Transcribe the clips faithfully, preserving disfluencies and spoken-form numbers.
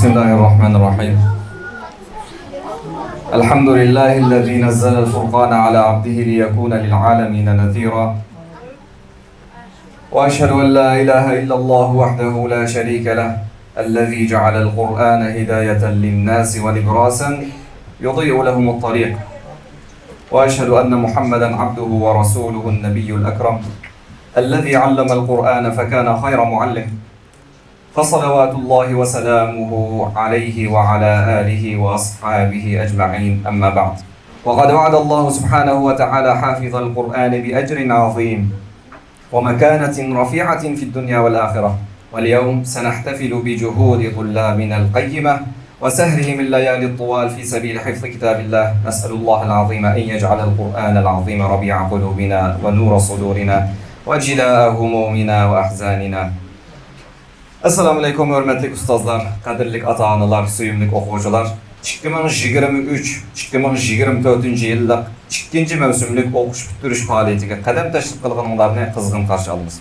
بسم الله الرحمن الرحيم. الحمد لله الذي نزل الفرقان على عبده ليكون للعالمين نذيرا. وأشهد أن لا إله إلا الله وحده لا شريك له، الذي جعل القرآن هداية للناس ونبراسا يضيء لهم الطريق. وأشهد أن محمدا عبده ورسوله النبي الأكرم، الذي علم القرآن فكان خير معلم. فصلوات الله وسلامه عليه وعلى آله وأصحابه أجمعين، أما بعد. وقد وعد الله سبحانه وتعالى حافظ القرآن بأجر عظيم ومكانة رفيعة في الدنيا والآخرة. واليوم سنحتفل بجهود طلابنا القيمة وسهرهم الليالي الطوال في سبيل حفظ كتاب الله. نسأل الله العظيم أن يجعل القرآن العظيم ربيع قلوبنا ونور صدورنا وجلاء همومنا وأحزاننا. ئەسسالامۇئەلەيكۇم، ھۆرمەتلىك ئۇستازلار، قەدىرلىك ئاتا-ئانىلار، سۆيۈملۈك ئوقۇغۇچىلار! ئىككى مىڭ يىگىرمە ئۈچ، ئىككى مىڭ يىگىرمە تۆتىنچى يىللىق ئىككىنچى مەۋسۇملۇق ئوقۇش پۈتتۈرۈش پائالىيىتىگە قەدەم تەشرىپ قىلغىنىڭلارنى قىزغىن قارشى ئالىمىز.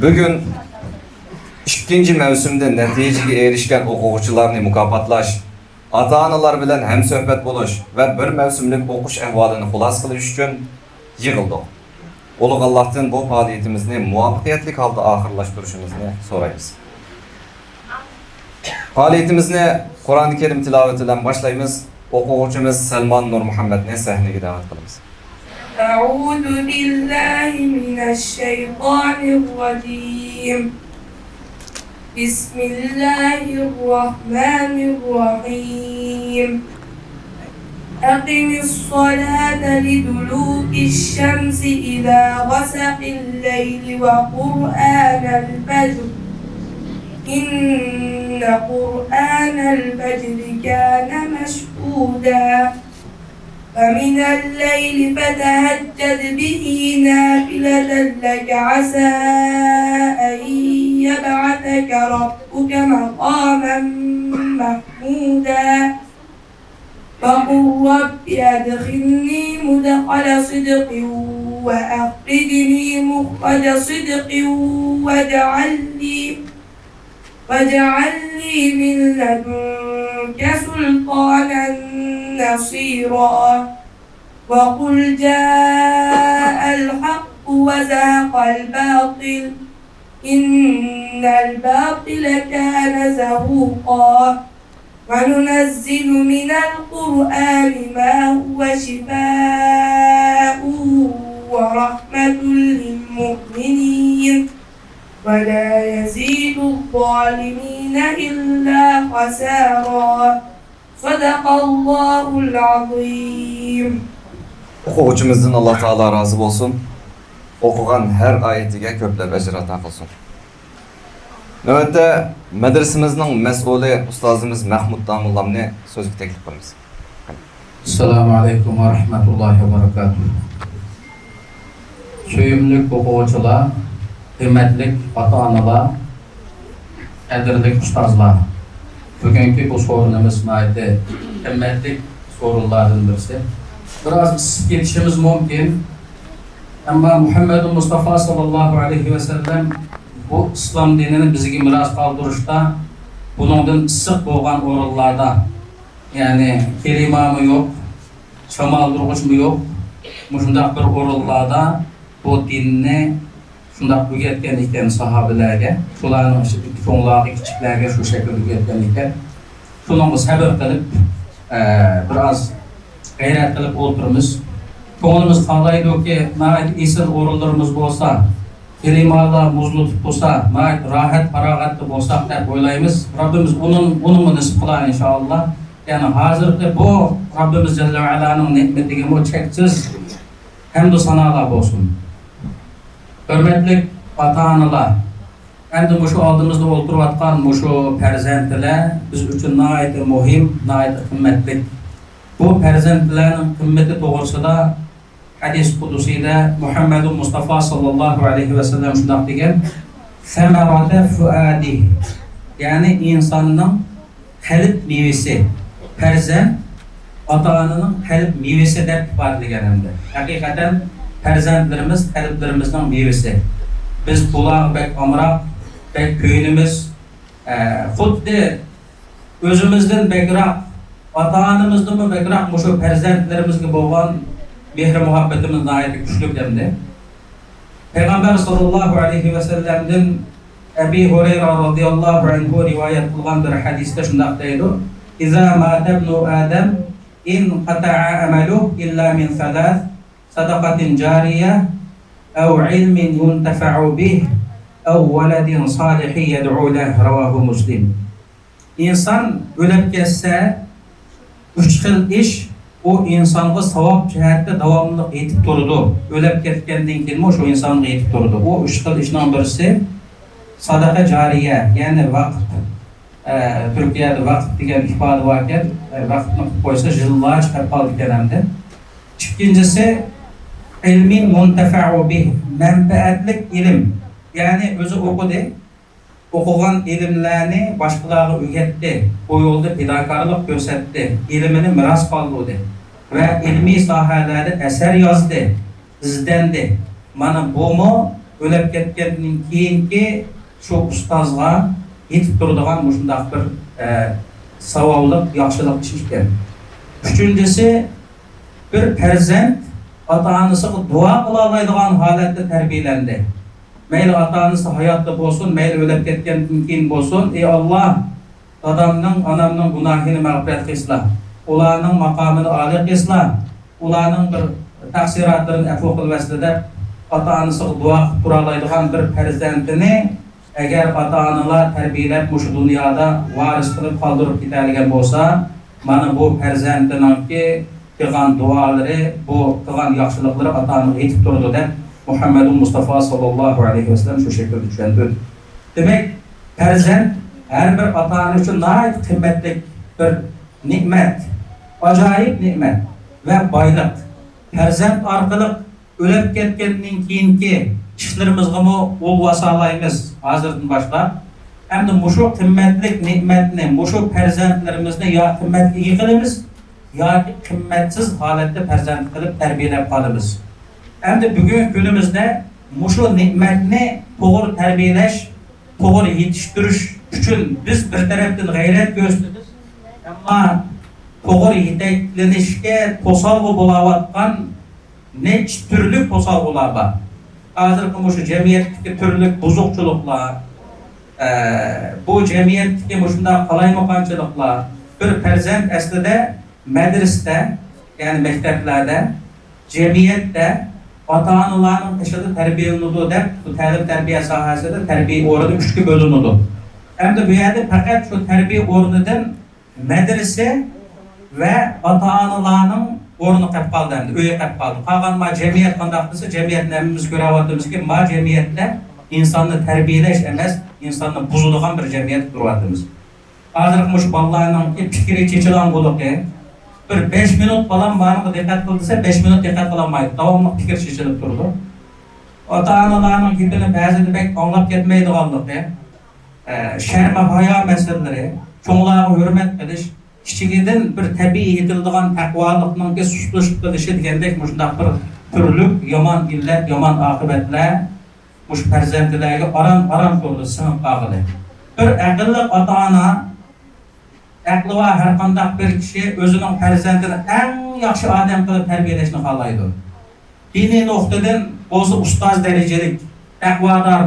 بۈگۈن ئىككىنچى مەۋسۇمدا نەتىجىگە ئېرىشكەن ئوقۇغۇچىلارنى مۇكاپاتلاش، ئاتا-ئانىلار بىلەن ھەمسۆھبەت بولۇش ۋە بىر مەۋسۇملۇق ئوقۇش ئەھۋالىنى خۇلاسە قىلىش ئۈچۈن يىغىلدۇق. ئۇلۇغ ئاللاھتىن بۇ پائالىيىتىمىزنى مۇۋەپپەقىيەتلىك ھالدا ئاخىرلاشتۇرۇشىمىزنى سورايمىز. پائالىيىتىمىزنى قۇرئان كەرىم تىلاۋىتى بىلەن باشلايمىز. ئوقۇغۇچىمىز سەلمان نۇرمۇھەممەتنى سەھنىگە دەۋەت قىلىمىز. أعوذ بالله من الشيطان الرجيم. بسم الله الرحمن الرحيم. أقم الصلاة لدلوك الشمس إلى غسق الليل وقرآن الفجر. إن قرآن الفجر كان مشهودا. ومن الليل فتهجد به نافلة لك عسى أن يبعثك ربك مقاما محمودا. وقل رب أدخلني مدخل صدق وأخرجني مخرج صدق واجعل لي واجعل لي من لدنك سلطانا نصيرا. وقل جاء الحق وزهق الباطل إن الباطل كان زهوقا. وننزل من القرآن ما هو شفاء ورحمة للمؤمنين ولا يزيد الظالمين إلا خسارا. صدق الله العظيم. ئوقۇغۇچىمىزدىن ئاللا تائالا رازى بولسۇن. ئوقۇغان ھەر ئايىتىگە كۆپلەپ ئەجىر ئاتا قىلسۇن. نۆۋەتتە مەدرىسىمىزنىڭ مەسئۇلى ئۇستازىمىز مەھمۇد داموللامنى سۆزگە تەكلىپ قىلىمىز. ئەسسالامۇ ئەلەيكۇم ۋە رەھمەتۇللاھى ۋە بەرىكاتۇھ. سۆيۈملۈك ئوقۇغۇچىلار، ھۆرمەتلىك ئاتا-ئانىلار، قەدىرلىك ئۇستازلار! بۈگۈنكى بۇ سورۇنىمىز ناھايىتى قىممەتلىك سورۇنلاردىن بىرسى. بىراز ئىسسىپ كېتىشىمىز مۇمكىن. ئەمما مۇھەممەدۇ مۇستافا ساللاللاھۇ ئەلەيھى ۋەسەللەم بۇ ئىسلام دىنىنى بىزگە مىراس قالدۇرۇشتا بۇنىڭدىن ئىسسىق بولغان ئورۇنلاردا، يەنى كىلىمامۇ يوق، شامالدۇرغۇچمۇ يوق، مۇشۇنداق بىر ئورۇنلاردا بۇ دىننى شۇنداق ئۆگەتكەن ئىكەن ساھابىلەرگە، شۇلارنىڭ ئىچىدىكى چوڭلارغا، كىچىكلەرگە شۇ شەكىلدە ئۆگەتكەن ئىكەن. شۇنىڭغا سەۋر قىلىپ، ئە، بىر ئاز غەيرەت قىلىپ ئولتۇرىمىز. كۆڭلىمىز خالايدۇكى، ناھايىتى ئېسىل ئورۇنلىرىمىز بولسا، كىلىمالار مۇزلىتىپ تۇرسا، ناھايىتى راھەت، پاراغەتتە بولساق دەپ ئويلايمىز. رەببىمىز ئۇنىڭ، ئۇنىڭغا نېسىپ قىلار، ئىنشائاللا. يەنى ھازىرقى بۇ رەببىمىز جەللە ۋە ئەلانىڭ نېمىتىگىمۇ چەكسىز ھەمدۇ سانالار بولسۇن. ھۆرمەتلىك ئاتا-ئانىلار، ئەمدى مۇشۇ ئالدىمىزدا ئولتۇرۇۋاتقان مۇشۇ پەرزەنتلەر بىز ئۈچۈن ناھايىتى مۇھىم، ناھايىتى قىممەتلىك. بۇ پەرزەنتلەرنىڭ قىممىتى توغرىسىدا ھەدىس قۇدسىيدە مۇھەممەدۇ مۇستافا ساللاللاھۇ ئەلەيھى ۋەسەللەم شۇنداق دېگەن: «ثمرة فؤاده»، يەنى ئىنساننىڭ قەلب مېۋىسى، پەرزەنت ئاتا-ئانىنىڭ قەلب مېۋىسى دەپ ئىپادىلىگەن ھەمدە. ھەقىقەتەن پەرزەنتلىرىمىز قەلبلىرىمىزنىڭ مېۋىسى. بىز بۇلارغا بەك ئامراق، بەك كۆيۈنىمىز. ئە، خۇددى ئۆزىمىزدىن بەكرەك، ئاتا-ئانىمىزدىنمۇ بەكرەك مۇشۇ پەرزەنتلىرىمىزگە بولغان مېھرى-مۇھەببىتىمىز ناھايىتى كۈچلۈك ئەمدى. پەيغەمبەر ساللاللاھۇ ئەلەيھى ۋەسەللەمدىن ئەبى ھۇرەيرە رازىياللاھۇ ئەنھۇ رىۋايەت قىلغان بىر ھەدىستە شۇنداق دەيدۇ: «إذا مات ابن آدم انقطع عمله إلا من ثلاث، صدقة جارية، أو علم ينتفع به، أو ولد صالح يدعو له.» رواه مسلم. ئىنسان ئۆلۈپ كەتسە، ئۈچ خىل ئىش ئۇ ئىنسانغا ساۋاب جەھەتتە داۋاملىق يېتىپ تۇرىدۇ. ئۆلۈپ كەتكەندىن كېيىنمۇ شۇ ئىنسانغا يېتىپ تۇرىدۇ. ئۇ ئۈچ خىل ئىشنىڭ بىرسى ساداقە جارىيە، يەنى ۋەقىپ. ئە، تۈركىيەدە ۋەقىپ دېگەن ئىپادە باركەن، ئە، ۋەقىپنى قىلىپ قويسا يىللارچە قېلىپ قالىدىكەن ئەمدى. ئىككىنچىسى، ئىلمىن مۇنتەفەئۇ بىھ، مەنپەئەتلىك ئىلىم. يەنى ئۆزى ئوقۇدى، ئوقۇغان ئىلىملەرنى باشقىلارغا ئۆگەتتى، بۇ يولدا پىداكارلىق كۆرسەتتى، ئىلمىنى مىراس قالدۇردى ۋە ئىلمىي ساھەلەردە ئەسەر يازدى، ئىزدەندى. مانا بۇمۇ ئۆلۈپ كەتكەندىن كېيىنكى شۇ ئۇستازغا يېتىپ تۇرىدىغان مۇشۇنداق بىر، ئە، ساۋابلىق، ياخشىلىق ئىش ئىكەن. ئۈچىنچىسى، بىر پەرزەنت ئاتا-ئانىسىغا دۇئا قىلالايدىغان ھالەتتە تەربىيەلەندى. مەيلى ئاتا-ئانىسى ھاياتتا بولسۇن، مەيلى ئۆلۈپ كەتكەندىن كېيىن بولسۇن، ئى ئاللا، دادامنىڭ، ئانامنىڭ گۇناھىنى مەغپىرەت قىلسىلا، ئۇلارنىڭ ماقامىنى ئالىي قىلسىلا، ئۇلارنىڭ بىر تەقسىراتلىرىنى ئەپۇ قىلىۋەتسىلە دەپ، ئاتا-ئانىسىغا دۇئا قىلىپ تۇرالايدىغان بىر پەرزەنتىنى ئەگەر ئاتا-ئانىلار تەربىيەلەپ، مۇشۇ دۇنيادا ۋارىس قىلىپ قالدۇرۇپ كېتەلىگەن بولسا، مانا بۇ پەرزەنتىنىڭكى قىلغان دۇئالىرى، بۇ قىلغان ياخشىلىقلىرى ئاتا-ئانىغا يېتىپ تۇرىدۇ دەپ، مۇھەممەدۇل مۇستافا ساللاللاھۇ ئەلەيھى ۋەسەللەم شۇ شەكىلدە چۈشەندۈردى. دېمەك، پەرزەنت ھەر بىر ئاتا-ئانا ئۈچۈن ناھايىتى قىممەتلىك بىر نېمەت، ئاجايىپ نېمەت ۋە بايلىق. پەرزەنت ئارقىلىق ئۆلۈپ كەتكەندىن كېيىنكى ئىشلىرىمىزغىمۇ ئۇل باسالايمىز ھازىردىن باشلاپ. ئەمدى مۇشۇ قىممەتلىك نېمەتنى، مۇشۇ پەرزەنتلىرىمىزنى يا قىممەتكە ئىگە قىلىمىز، ياكى قىممەتسىز ھالەتتە پەرزەنت قىلىپ تەربىيەلەپ قالىمىز. ئەمدى بۈگۈنكى كۈنىمىزدە مۇشۇ نېمەتنى توغرا تەربىيەلەش، توغرا يېتىشتۈرۈش ئۈچۈن بىز بىر تەرەپتىن غەيرەت كۆرسىتىمىز، ئەمما توغرا يېتەكلىنىشكە توسالغۇ بولاۋاتقان نەچچە تۈرلۈك توسالغۇلار بار. ھازىرقى مۇشۇ جەمئىيەتتىكى تۈرلۈك بۇزۇقچىلىقلار، ئە، بۇ جەمئىيەتتىكى مۇشۇنداق قالايمىقانچىلىقلار، بىر پەرزەنت ئەسلىدە مەدرىسىدە، يەنى مەكتەپلەردە، جەمئىيەتتە، ئاتا-ئانىلارنىڭ قېشىدا تەربىيەلىنىدۇ دەپ، بۇ تەلىم-تەربىيە ساھەسىدە تەربىيە ئورنى ئۈچكە بۆلۈنىدۇ. ئەمدى بۇ يەردە پەقەت شۇ تەربىيە ئورنىدىن مەدرىسە ۋە ئاتا-ئانىلارنىڭ ئورنى قېلىپ قالدى، ئەمدى ئۆيى قېلىپ قالدى. قالغان ما جەمئىيەت قانداق دېسە، جەمئىيەتنى ھەممىمىز كۆرۈۋاتىمىزكى، ما جەمئىيەتتە ئىنساننى تەربىيەلەش ئەمەس، ئىنساننى بۇزىدىغان بىر جەمئىيەتتە تۇرۇۋاتىمىز. ھازىرقى مۇشۇ بالىلارنىڭكى پىكرى چېچىلاڭغۇلۇقى، بىر بەش مىنۇت بالام مانىڭغا دىققەت قىل دېسە، بەش مىنۇت دىققەت قىلالمايدۇ، داۋاملىق پىكرى چېچىلىپ تۇرىدۇ. ئاتا-ئانىلارنىڭ گېپىنى بەزىدە بەك ئاڭلاپ كەتمەيدىغانلىقى، ئە، شەرم-ھايا مەسىلىلىرى، چوڭلارغا ھۆرمەت قىلىش، كىچىكىدىن بىر تەبىئىي يېتىلىدىغان تەقۋالىقنىڭكى سۇسلىشىپ قېلىشى دېگەندەك مۇشۇنداق بىر تۈرلۈك يامان ئىللەت، يامان ئاقىۋەتلەر مۇشۇ پەرزەنتلەرگە ئاران-ئاران تولدى سىڭىپ قالغىلى. بىر ئەقىللىق ئاتا-ئانا، ئەقلى بار ھەرقانداق بىر كىشى ئۆزىنىڭ پەرزەنتىنى ئەڭ ياخشى ئادەم قىلىپ تەربىيەلەشنى خالايدۇ. دىنىي نۇقتىدىن بولسا ئۇستاز دەرىجىلىك، تەقۋادار،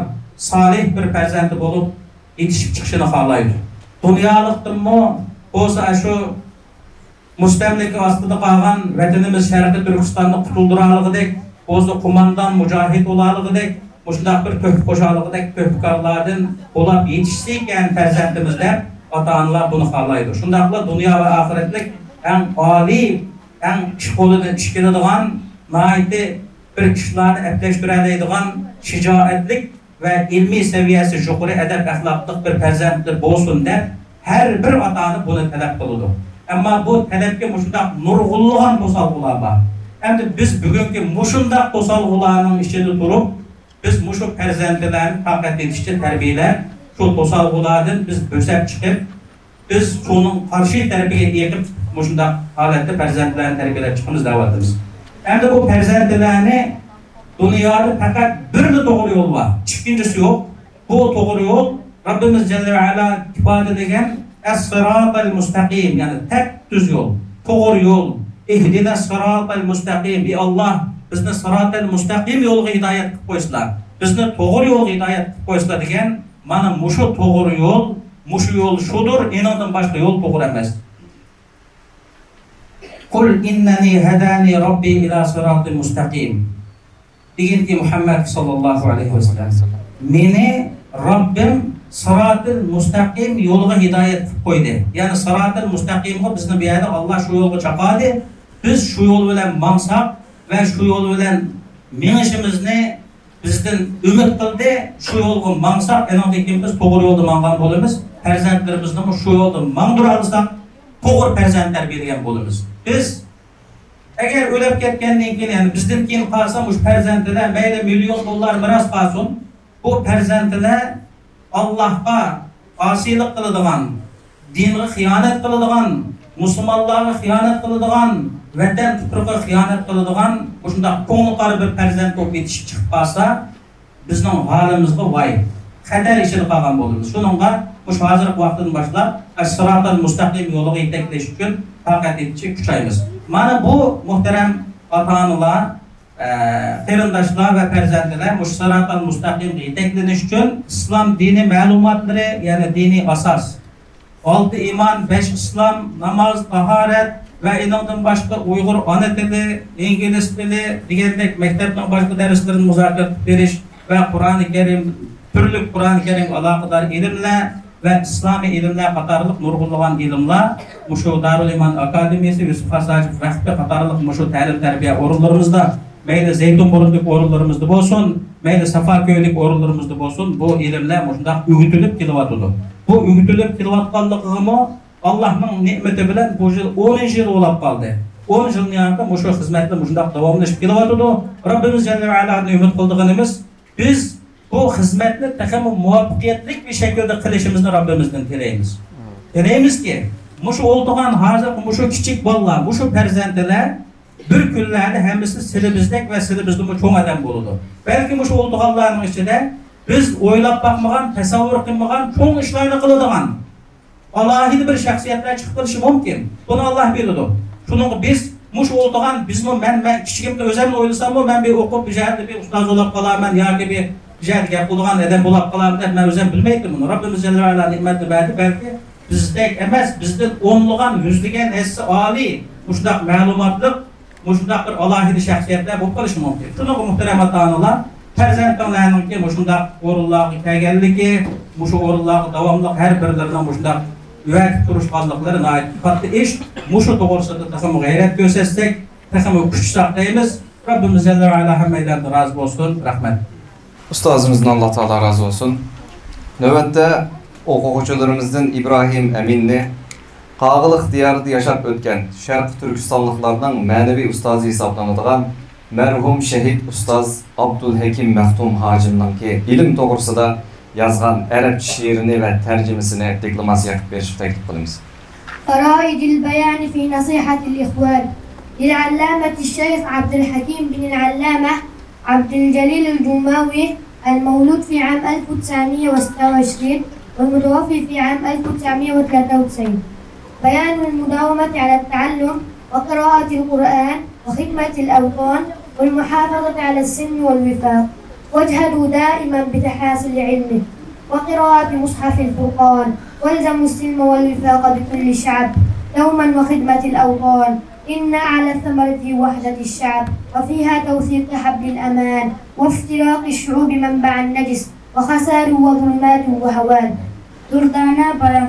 سالىھ بىر پەرزەنتى بولۇپ يېتىشىپ چىقىشىنى خالايدۇ. دۇنيالىقتىنمۇ بولسا ئاشۇ مۇستەملىكە ئاستىدا قالغان ۋەتىنىمىز شەرقىي تۈركىستاننى قۇتۇلدۇرالىغۇدەك، بولسا قوماندان، مۇجاھىد بولالىغۇدەك، مۇشۇنداق بىر تۆھپە قوشالىغۇدەك تۆھپىكارلاردىن بولاپ يېتىشسىكەن پەرزەنتىمىز دەپ ئاتا-ئانىلار بۇنى خالايدۇ. شۇنداقلا دۇنيا ۋە ئاخىرەتلىك ئەڭ ئالىي، ئەڭ ئىش قولىدىن ئىش كېلىدىغان، ناھايىتى بىر ئىشلارنى ئەپلەشتۈرەلەيدىغان شىجائەتلىك ۋە ئىلمىي سەۋىيەسى يۇقىرى، ئەدەپ-ئەخلاقلىق بىر پەرزەنتلىرى بولسۇن دەپ، ھەر بىر ئاتا-ئانا بۇنى تەلەپ قىلىدۇ. ئەمما بۇ تەلەپكە مۇشۇنداق نۇرغۇنلىغان توسالغۇلار بار. ئەمدى بىز بۈگۈنكى مۇشۇنداق توسالغۇلارنىڭ ئىچىدە تۇرۇپ، بىز مۇشۇ پەرزەنتلەرنى تاقەت يېتىشىچە تەربىيەلەپ، شۇ توسالغۇلاردىن بىز بۆسۈپ چىقىپ، بىز سۇنىڭ قارشى تەرىپىگە ئېقىپ، مۇشۇنداق ھالەتتە پەرزەنتلەرنى تەربىيەلەپ چىقىمىز دەۋاتىمىز. ئەمدى بۇ پەرزەنتلەرنى دۇنيادا پەقەت بىرلا توغرا يول بار، ئىككىنچىسى يوق. بۇ توغرا يول رەببىمىز جەللە ۋە ئەلا ئىپادىلىگەن ئەس-سىراتەل مۇستەقىم، يەنى تەپتۈز يول، توغرا يول. ئىھدىنەس سىراتەل مۇستەقىم، ئى ئاللاھ، بىزنى سىراتەل مۇستەقىم يولغا ھىدايەت قىلىپ قويسىلا، بىزنى توغرا يولغا ھىدايەت قىلىپ قويسىلا دېگەن. مانا مۇشۇ توغرا يول، مۇشۇ يول شۇدۇر، ئېنىڭدىن باشقا يول توغرا ئەمەس. قل إنني هداني ربي إلى صراط مستقيم. دېگىنكى مۇھەممەد ساللاللاھۇ ئەلەيھى ۋەسەللەم، مېنى رەببىم سىراتىل مۇستەقىم يولغا ھىدايەت قىلىپ قويدى. يەنى سىراتىل مۇستەقىمغا بىزنى بۇ يەردە ئاللاھ شۇ يولغا چاقىردى. بىز شۇ يول بىلەن ماڭساق ۋە شۇ يول بىلەن مېڭىشىمىزنى بىزدىن ئۈمىد قىلدى. شۇ يولغا ماڭساق، ئېنىڭدىن كېيىن بىز توغرا يولدا ماڭغان بولىمىز. پەرزەنتلىرىمىزنىمۇ شۇ يولدا ماڭدۇرالىساق، توغرا پەرزەنت تەربىيەلىگەن بولىمىز. بىز ئەگەر ئۆلۈپ كەتكەندىن كېيىن، يەنى بىزدىن كېيىن قالسا، مۇشۇ پەرزەنتلەر مەيلى مىليون دوللار مىراس قالسۇن، بۇ پەرزەنتلەر ئاللاھقا ئاسىيلىق قىلىدىغان، دىنغا خىيانەت قىلىدىغان، مۇسۇلمانلارغا خىيانەت قىلىدىغان، ۋەتەن تۇپرىقىغا خىيانەت قىلىدىغان، مۇشۇنداق كۆڭلى قارا بىر پەرزەنت بولۇپ يېتىشىپ چىقىپ قالسا، بىزنىڭ ھالىمىزغا ۋاي، خەتەر ئىچىدە قالغان بولىمىز. شۇنىڭغا مۇشۇ ھازىرقى ۋاقىتتىن باشلاپ، ئەس-سىراتەل مۇستەقىم يولىغا يېتەكلەش ئۈچۈن تاقەت يېتىشىچە كۈچەيمىز. مانا بۇ، مۇھتەرەم ئاتا-ئانىلار، ئە، قېرىنداشلار ۋە پەرزەنتلەر، مۇشۇ سىراتەل مۇستەقىمگە يېتەكلىنىش ئۈچۈن ئىسلام دىنى مەلۇماتلىرى، يەنى دىنىي ئاساس، ئالتە ئىمان، بەش ئىسلام، ناماز، تاھارەت ۋە ئېنىڭدىن باشقا ئۇيغۇر ئانا تىلى، ئىنگلىز تىلى دېگەندەك مەكتەپنىڭ باشقا دەرسلىرىنى مۇزاكىرە قىلىپ بېرىش ۋە قۇرئانى كەرىم، تۈرلۈك قۇرئانى كەرىمگە ئالاقىدار ئىلىملەر ۋە ئىسلامىي ئىلىملەر قاتارلىق نۇرغۇنلىغان ئىلىملار مۇشۇ دارۇل ئىمان ئاكادېمىيەسى، يۈسۈپ خاس ھاجىپ ۋەقپى قاتارلىق مۇشۇ تەلىم تەربىيە ئورۇنلىرىمىزدا، مەيلى زەيتۇنبۇرۇندىكى ئورۇنلىرىمىزدا بولسۇن، مەيلى سافاكۆيدىكى ئورۇنلىرىمىزدا بولسۇن، بۇ ئىلىملەر مۇشۇنداق ئۆگىتىلىپ كېلىۋاتىدۇ. بۇ ئۆگىتىلىپ كېلىۋاتقانلىقىغىمۇ ئاللاھنىڭ نېمىتى بىلەن بۇ يىل ئونىنچى يىل بولاپ قالدى. ئون يىلنىڭ يانىدا مۇشۇ خىزمەتلەر مۇشۇنداق داۋاملىشىپ كېلىۋاتىدۇ. رەببىمىز جەللە ۋە ئەلادىن ئۈمىد قىلىدىغىنىمىز، بىز بۇ خىزمەتنى تېخىمۇ مۇۋەپپەقىيەتلىك بىر شەكىلدە قىلىشىمىزنى رەببىمىزدىن تىلەيمىز. تىلەيمىزكى، مۇشۇ ئولتۇرغان ھازىرقى مۇشۇ كىچىك بالىلار، مۇشۇ پەرزەنتلەر بىر كۈنلەردە ھەممىسى سىلى بىزدەك ۋە سىلى بىزدىنمۇ چوڭ ئادەم بولىدۇ. بەلكى مۇشۇ ئولتۇرغانلارنىڭ ئىچىدە بىز ئويلاپ باقمىغان، تەسەۋۋۇر قىلمىغان چوڭ ئىشلارنى قىلىدىغان، ئالاھىدە بىر شەخسىيەتلەر چىقىپ قېلىشى مۇمكىن. بۇنى ئاللا بىلىدۇ. شۇنىڭغا بىز مۇشۇ ئولتۇرغان، بىزمۇ، مەن، مەن كىچىكىمدە ئۆزۈمنى ئويلىساممۇ، مەن بىر ئوقۇپ، بىر يەردە بىر ئۇستاز بولاپ قالارمەن ياكى بىر، بىر يەردە گەپ قىلىدىغان ئادەم بولاپ قالارمەن دەپ مەن ئۆزۈم بىلمەيتتىم بۇنى. رەببىمىز جەللە ۋە ئەلا نېمەتنى بەردى، بەلكى بىزدەك ئەمەس، بىزدىن ئونلىغان، يۈزلىگەن ھەسسە ئالىي مۇشۇنداق مەلۇماتلىق، مۇشۇنداق بىر ئالاھىدە شەخسىيەتلەر بولۇپ قېلىشى مۇمكىن. شۇنىڭغا مۇھتەرەم ئاتا-ئانىلار، پەرزەنتىڭلارنىڭكى مۇشۇنداق ئورۇنلارغا كەلگەنلىكى، مۇشۇ ئورۇنلارغا داۋاملىق ھەر بىرلىرىنىڭ مۇشۇنداق ئەۋەتىپ تۇرۇشقانلىقلىرى ناھايىتى كاتتا ئىش. مۇشۇ توغرىسىدا تېخىمۇ غەيرەت كۆرسەتسەك، تېخىمۇ كۈچ ساقلايمىز. رەببىمىز جەللە ۋە ئەلا ھەممەيلەندىن رازى بولسۇن. رەھمەت. ئۇستازىمىزدىن ئاللا تائالا رازى بولسۇن. نۆۋەتتە ئوقۇغۇچىلىرىمىزدىن ئىبراھىم ئەمىننى قاغىلىق دىيارىدا ياشاپ ئۆتكەن شەرقىي تۈركىستانلىقلارنىڭ مەنىۋى ئۇستازى ھېسابلىنىدىغان مەرھۇم شېھىت ئۇستاز ئابدۇلھەكىم مەختۇم ھاجىمنىڭكى ئىلىم توغرىسىدا يازغان ئەرەبچە شېئىرىنى ۋە تەرجىمىسىنى دېكلاماتسىيە قىلىپ بېرىشنى تەكلىپ قىلىمىز. فرائد البيان في نصيحة الإخوان للعلامة الشيخ عبد الحكيم بن العلامة عبد الجليل الجماوي، المولود في عام ألف وتسعمية وستة وعشرين والمتوفي في عام ألف وتسعمية وتلاتة وتسعين. بيان المداومة على التعلم وقراءة القرآن وخدمة الأوطان والمحافظة على السلم والوفاق. واجهدوا دائما بتحاصيل علمه وقراءة مصحف الفرقان، والزموا السلم والوفاق بكل شعب دوما وخدمة الأوطان. إن أعلى الثمرة في وحدة الشعب وفيها توثيق حبل الأمان وافتراق الشعوب منبع النجس وخسار وظلمات وهوان. دۇردانە بايان.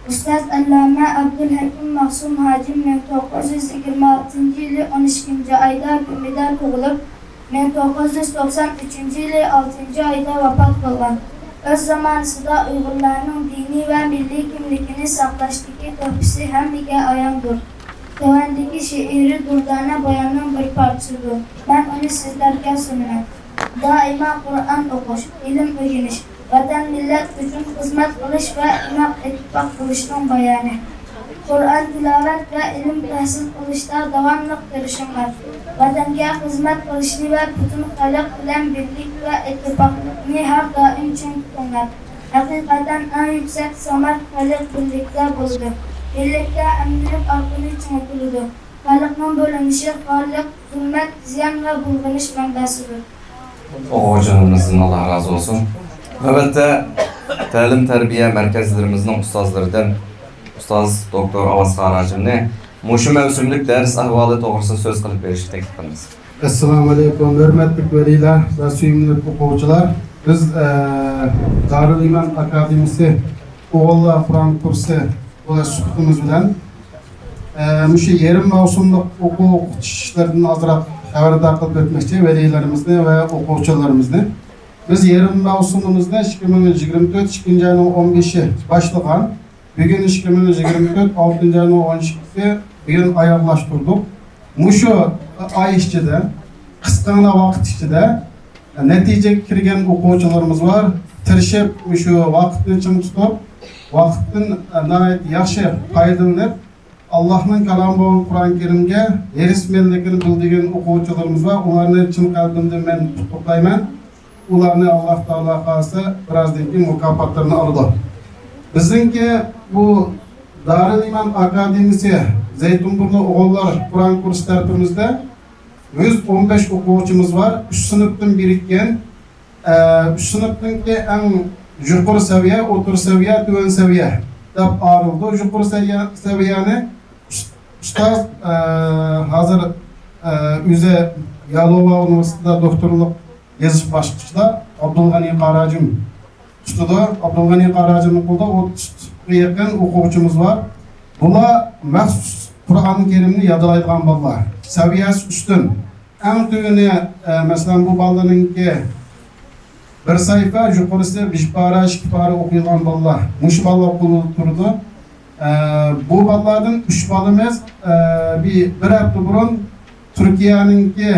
ئۇستاز ئەللامە ئابدۇلھەكىم مەخسۇم ھاجىم مىڭ توققۇز يۈز يىگىرمە ئالتىنچى يىلى ئون ئىككىنچى ئايدا گۇمىدا تۇغۇلۇپ، مىڭ توققۇز يۈز توقسان ئۈچىنچى يىلى ئالتىنچى ئايدا ۋاپات بولغان. ئۆز زامانىسىدا ئۇيغۇرلارنىڭ دىنىي ۋە مىللىي كىملىكىنى ساقلاشتىكى تۆھپىسى ھەممىگە ئاياندۇر. تۆۋەندىكى شېئىرى دۇردانە باياننىڭ بىر پارچىسىدۇر. مەن ئۇنى سىزلەرگە سۇنىمەن. دائىما قۇرئان ئوقۇش، ئىلىم ئۆگىنىش، ۋەتەن، مىللەت ئۈچۈن خىزمەت قىلىش ۋە ئىناق، ئىتتىپاق بولۇشنىڭ بايانى. قۇرئان تىلاۋەت ۋە ئىلىم تەھسىل قىلىشتا داۋاملىق تىرىشىڭلار. ۋەتەنگە خىزمەت قىلىشنى ۋە پۈتۈن خەلق بىلەن بىرلىك ۋە ئىتتىپاقلىقنى ھەر دائىم چىڭ تۇتۇڭلار. ھەقىقەتەن ئەڭ يۈكسەك سامار خەلق بىرلىكتە بولىدۇ. بىرلىكتە ئەمدىلىك ئارقىنى چىڭىتىلىدۇ. خەلقنىڭ بۆلۈنۈشى خارلىق، زۇلمەت، زىيان ۋە بۇلغىنىش مەنبەسىدۇر. ئوقۇغۇچىلىرىمىزدىن ئاللا رازى بولسۇن. نۆۋەتتە تەلىم-تەربىيە مەركەزلىرىمىزنىڭ ئۇستازلىرىدىن ئۇستاز دوكتور ئاۋاز قاراجىمنى مۇشۇ مەۋسۇملۇق دەرس ئەھۋالى توغرىسىدا سۆز قىلىپ بېرىشكە تەكلىپ قىلىمىز. ئەسسالامۇئەلەيكۇم، ھۆرمەتلىك ۋەلىيلەر ۋە سۆيۈملۈك ئوقۇغۇچىلار. بىز، ئە، دارۇل ئىمان ئاكادېمىيىسى ئوغۇللار قۇرئان كۇرسى بولۇش سۈپىتىمىز بىلەن، ئە، مۇشۇ يېرىم مەۋسۇملۇق ئوقۇش ئىشلىرىدىن ئازراق خەۋەردار قىلىپ ئۆتمەكچى ۋەلىيلىرىمىزنى ۋە ئوقۇغۇچىلىرىمىزنى. بىز يېرىم مەۋسۇمىمىزنى ئىككى مىڭ يىگىرمە تۆت ئىككىنچى ئاينىڭ ئون بەشى باشلىغان. بۈگۈن ئىككى مىڭ يىگىرمە تۆت ئالتىنچى ئاينىڭ ئون ئىككىسى، بۈگۈن ئاياغلاشتۇردۇق. مۇشۇ ئاي ئىچىدە، قىسقىغىنا ۋاقىت ئىچىدە نەتىجىگە كىرگەن ئوقۇغۇچىلىرىمىز بار. تىرىشىپ مۇشۇ ۋاقىتنى چىڭ تۇتۇپ، ۋاقىتتىن ناھايىتى ياخشى پايدىلىنىپ، ئاللاھنىڭ كالامى بولغان قۇرئان كەرىمگە ھېرىسمەنلىكىنى بىلدۈرگەن ئوقۇغۇچىلىرىمىز بار. ئۇلارنى چىن قەلبىمدىن مەن قۇتلۇقلايمەن. ئۇلارنى ئاللاھ تائالا خالىسا بىرازدىن كېيىن مۇكاپاتلىرىنى ئالىدۇ. بىزنىڭكى بۇ دارىل ئىمان ئاكادېمىيىسى زەيتۇنبۇرنى ئوغۇللار قۇرئان كۇرسى تەرىپىمىزدە يۈز ئون بەش ئوقۇغۇچىمىز بار. ئۈچ سىنىپتىن بىرىككەن. ئە، ئۈچ سىنىپنىڭكى ئەڭ يۇقىرى سەۋىيە، ئوتتۇرا سەۋىيە، تۆۋەن سەۋىيە دەپ ئايرىلىدۇ. يۇقىرى سەۋىيە، سەۋىيەنى ئۇس-، ئۇستاز، ئە، ھازىر، ئە، ئۆزى يالوۋا ئۇنىۋېرسىتېتىدا دوكتورلۇق يېزىش باسقۇچىدا ئابدۇلغەنى قاراجىم تۇتىدۇ. ئابدۇلغەنى قاراجىمنىڭ قولىدا ئوتتۇزغا يېقىن ئوقۇغۇچىمىز بار. بۇلار مەخسۇس قۇرئان كەرىمنى يادلايدىغان بالىلار. سەۋىيەسى ئۈستۈن. ئەڭ تۆۋىنى، ئە، مەسىلەن، بۇ بالىنىڭكى بىر سەھىپە، يۇقىرىسى بىر پارە، ئىككى پارە ئوقۇيدىغان بالىلار. مۇشۇ بالىلار قولىدا تۇرىدۇ. ئە، بۇ بالىلاردىن ئۈچ بالىمىز، ئە، بىر، بىر ھەپتە بۇرۇن تۈركىيەنىڭكى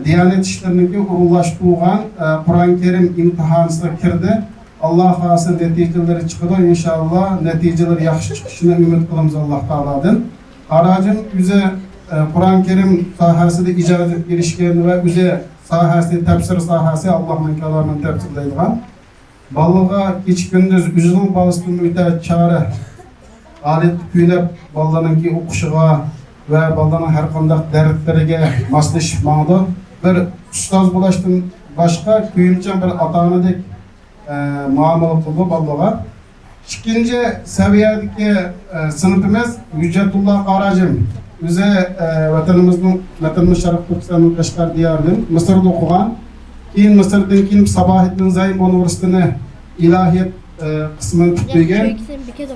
دىيانەت ئىشلىرىنىڭكى ئورۇنلاشتۇرغان، ئە، قۇرئان كەرىم ئىمتىھانىسىغا كىردى. ئاللا خالىسا نەتىجىلىرى چىقىدۇ، ئىنشاللا نەتىجىلىرى ياخشى چىقىشىنى ئۈمىد قىلىمىز ئاللا تائالادىن. قاراجىم ئۆزى، ئە، قۇرئان كەرىم ساھەسىدە ئىجازەتكە ئېرىشكەن ۋە ئۆزى ساھەسى، تەپسىر ساھەسى، ئاللانىڭ كالامىنى تەپسىرلەيدىغان. بالىغا كېچە-كۈندۈز ئۆزىنىڭ بالىسىدىن ئۆتە چارە ھالەتتە كۈيلەپ، بالىلارنىڭكى ئوقۇشىغا ۋە بالىلارنىڭ ھەر قانداق دەردلىرىگە ماسلىشىپ ماڭىدۇ. بىر ئۇستاز بولۇشتىن باشقا، كۆيۈمچان بىر ئاتا-ئانىدەك، ئە، مۇئامىلە قىلىدۇ بالىلارغا. ئىككىنچى سەۋىيەدىكى، ئە، سىنىپىمىز ھۆججەتۇللا قاراجىم. ئۆزى، ئە، ۋەتىنىمىزنىڭ، ۋەتىنىمىز شەرقىي تۈركىستاننىڭ قەشقەر دىيارىدىن، مىسىردا ئوقۇغان. كېيىن مىسىردىن كېيىن ساباھىددىن زەيم ئۇنىۋېرسىتېتىنى ئىلاھىيەت، ئە، قىسمىنى پۈتتۈرگەن.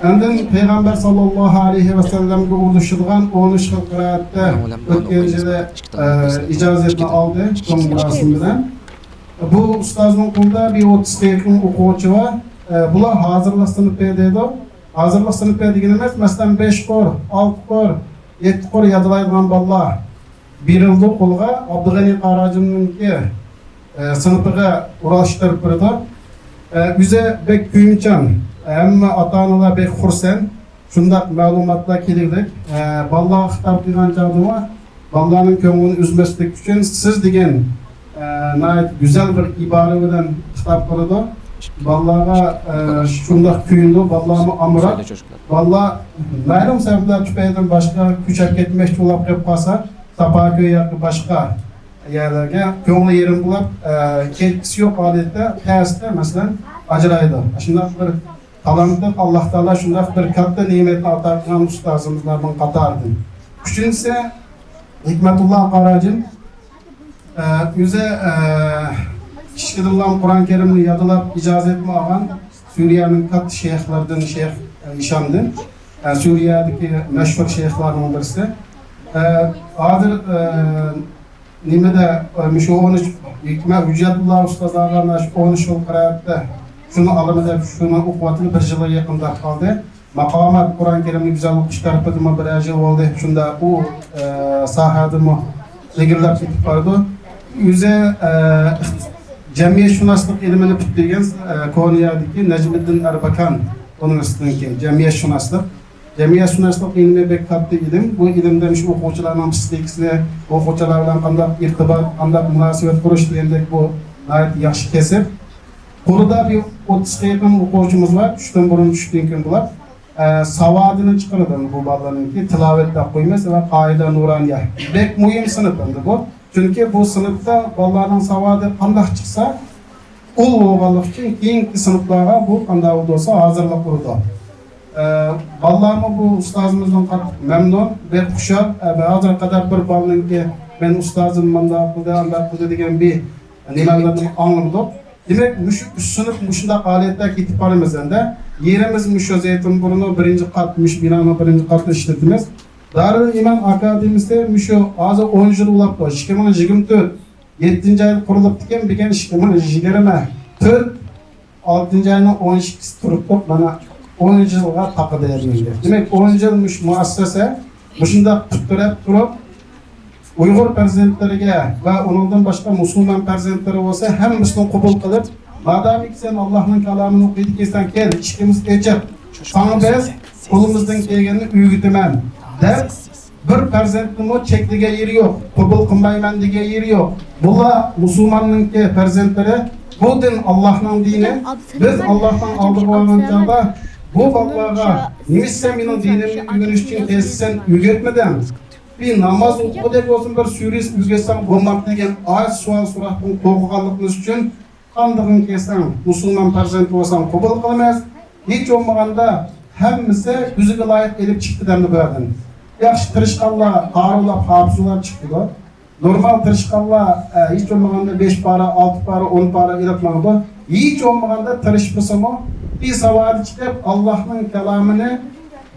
ئاندىن پەيغەمبەر ساللاللاھۇ ئەلەيھى ۋەسەللەمگە ئۇلىشىدىغان ئون ئۈچ خىل قىرائەتتە ئۆتكەن يىلى، ئە، ئىجازەتنى ئالدى چوڭ مۇراسىم بىلەن. بۇ ئۇستازنىڭ قولىدا بىر ئوتتۇزغا يېقىن ئوقۇغۇچى بار. ئە، بۇلار ھازىرلىق سىنىپى دەيدۇ. ھازىرلىق سىنىپى دېگىنىمىز، مەسىلەن، بەش قۇر، ئالتە قۇر، يەتتە قۇر يادلايدىغان بالىلار بېرىلىدۇ قولغا. ئابدۇغەنى قاراجىمنىڭكى، ئە، سىنىپىغا ئورۇنلاشتۇرۇپ بېرىدۇ. ئە، ئۆزى بەك كۆيۈمچان، ھەممە ئاتا-ئانىلار بەك خۇرسەن. شۇنداق مەلۇماتلار كېلىدۇ. ئە، بالىلارغا خىتاب قىلغان چاغدىمۇ، بالىلارنىڭ كۆڭلىنى ئۈزمەسلىك ئۈچۈن سىز دېگەن، ئە، ناھايىتى گۈزەل بىر ئىبارە بىلەن خىتاب قىلىدۇ. بالىلارغا، ئە، شۇنداق كۆيۈنىدۇ، بالىلارمۇ ئامراق. بالىلار مەلۇم سەۋەبلەر تۈپەيلىدىن باشقا كۆچۈپ كەتمەكچى بولۇپ قېلىپ قالسا، ساپاكۆي ياكى باشقا يەرلەرگە كۆڭلى يېرىم بولۇپ، ئە، كەتكۈسى يوق ھالەتتە تەستە، مەسىلەن، ئاجرايدۇ. شۇنداق بىر تالانتلىق، ئاللا تائالا شۇنداق بىر كاتتا نېمەتنى ئاتا قىلغان ئۇستازىمىزلارنىڭ قاتارىدىن. ئۈچىنچىسى، ھېكمەتۇللا قاراجىم، ئە، ئۆزى، ئە، كىچىكىدىنلا قۇرئان كەرىمنى يادلاپ، ئىجازەتمۇ ئالغان سۈرىيەنىڭ كاتتا شەيخلىرىدىن، شەيخ، ئە، ھىشامدىن، ئە، سۈرىيەدىكى مەشھۇر شەيخلارنىڭ بىرسى. ئە، ھازىر، ئە، نېمىدە، ئە، مۇشۇ ئون ئۈچ، ھېكمەت ھۆججەتۇللا ئۇستاز ئاغا مانا شۇ ئون ئۈچ يىل قىرائەتتە شۇنى ئالىمى دەپ شۇنى ئوقۇۋاتىدۇ، بىر يىلغا يېقىنداپ قالدى. ماقامات قۇرئان كەرىمنى گۈزەل ئوقۇش تەرىپىدىمۇ بىرەر يىل بولدى، شۇندا ئۇ، ئە، ساھەدىمۇ ئىلگىرىلەپ كېتىپ بارىدۇ. ئۆزى، ئە، جەمئىيەتشۇناسلىق ئىلمىنى پۈتتۈرگەن، ئە، كونيادىكى نەجمىدىن ئەربەكان ئۇنىۋېرسىتېتىنىڭكى جەمئىيەتشۇناسلىق. جەمئىيەتشۇناسلىق ئىلمى بەك كاتتا ئىلىم. بۇ ئىلىمدە مۇشۇ ئوقۇغۇچىلارنىڭ پسىخىكىسىنى، ئوقۇغۇچىلار بىلەن قانداق ئىرتىبات، قانداق مۇناسىۋەت قۇرۇش دېگەندەك بۇ ناھايىتى ياخشى كەسىپ. قولىدا بىر ئوتتۇزغا يېقىن ئوقۇغۇچىمىز بار، چۈشتىن بۇرۇن، چۈشتىن كېيىن بۇلار. ئە، ساۋادىنى چىقىرىدۇ بۇ بالىلارنىڭكى، تىلاۋەت دەپ قويىمىز ۋە قائىدە نۇرانىيە. بەك مۇھىم سىنىپ ئەمدى بۇ. چۈنكى بۇ سىنىپتا بالىلارنىڭ ساۋادى قانداق چىقسا، ئۇل بولغانلىقى ئۈچۈن كېيىنكى سىنىپلارغا بۇ قانداق بولسا ھازىرلىق بولىدۇ. ئە، بالىلارمۇ بۇ ئۇستازىمىزدىن قاتتىق مەمنۇن، بەك خۇشال. ئە، ھازىرغا قەدەر بىر بالىنىڭكى، مەن ئۇستازىم مۇنداق قىلدى، ئانداق قىلدى دېگەن بىر نېمىلەرنى ئاڭلىمىدۇق. دېمەك، مۇشۇ ئۈچ سىنىپ مۇشۇنداق ھالەتتە كېتىپ بارىمىز ئەمدى. يېرىمىز مۇشۇ زەيتۇنبۇرنى بىرىنچى قات، مۇشۇ بىنانىڭ بىرىنچى قاتىنى ئىشلىتىمىز. دارۇل ئىمان ئاكادېمىيىسى مۇشۇ ھازىر ئون يىل بولاپتۇ، ئىككى مىڭ يىگىرمە تۆت، يەتتىنچى ئايدا قۇرۇلۇپتىكەن، بۈگۈن ئىككى مىڭ يىگىرمە تۆت، ئالتىنچى ئاينىڭ ئون ئىككىسى تۇرۇپتۇ، مانا ئون يىلغا تاقىدى ئەمدى. دېمەك، ئون يىل مۇشۇ مۇئەسسەسە مۇشۇنداق پۇت تىرەپ تۇرۇپ، ئۇيغۇر پەرزەنتلىرىگە ۋە ئۇنىڭدىن باشقا مۇسۇلمان پەرزەنتلىرى بولسا ھەممىسىنى قوبۇل قىلىپ، مادامىكى سەن ئاللاھنىڭ كالامىنى ئوقۇيدىكەنسەن، كەل، ئىشىكىمىز ئېچىق، ساڭا بىز قولىمىزدىن كەلگەننى ئۆگىتىمەن دەپ، بىر پەرزەنتنىمۇ چەكلىگەن يېرى يوق، قوبۇل قىلمايمەن دېگەن يېرى يوق. بۇلار مۇسۇلماننىڭكى پەرزەنتلىرى، بۇ دىن ئاللاھنىڭ دىنى. بىز ئاللاھنىڭ ئالدىغا بارغان چاغدا بۇ بالىلارغا نېمە سەن مېنىڭ دىنىمنى ئۆگىنىش ئۈچۈن تېزىسەن ئۆگەتمىدىڭ؟ بىر ناماز ئوقۇغۇدەك بولسۇن، بىر سۈرىسى ئۆگەتسەڭ بولمامتى دېگەن ئاجىز سوئال سوراقتىن قورققانلىقىمىز ئۈچۈن قاندىغىن كەلسەڭ، مۇسۇلمان پەرزەنتى بولساڭ قوبۇل قىلىمىز. ھېچ بولمىغاندا ھەممىسى ئۆزىگە لايىق ئېلىپ چىقتى دەمدى بۇ يەردىن. ياخشى تىرىشقانلار، قارىلار، ھاپىزلار چىقتىدۇ. نورمال تىرىشقانلار، ئە، ھېچ بولمىغاندا بەش پارا، ئالتە پارا، ئون پارا ئېلىپ ماڭىدۇ. ھېچ بولمىغاندا تىرىشمىسىمۇ، بىساۋادى چىقىپ، ئاللاھنىڭ كالامىنى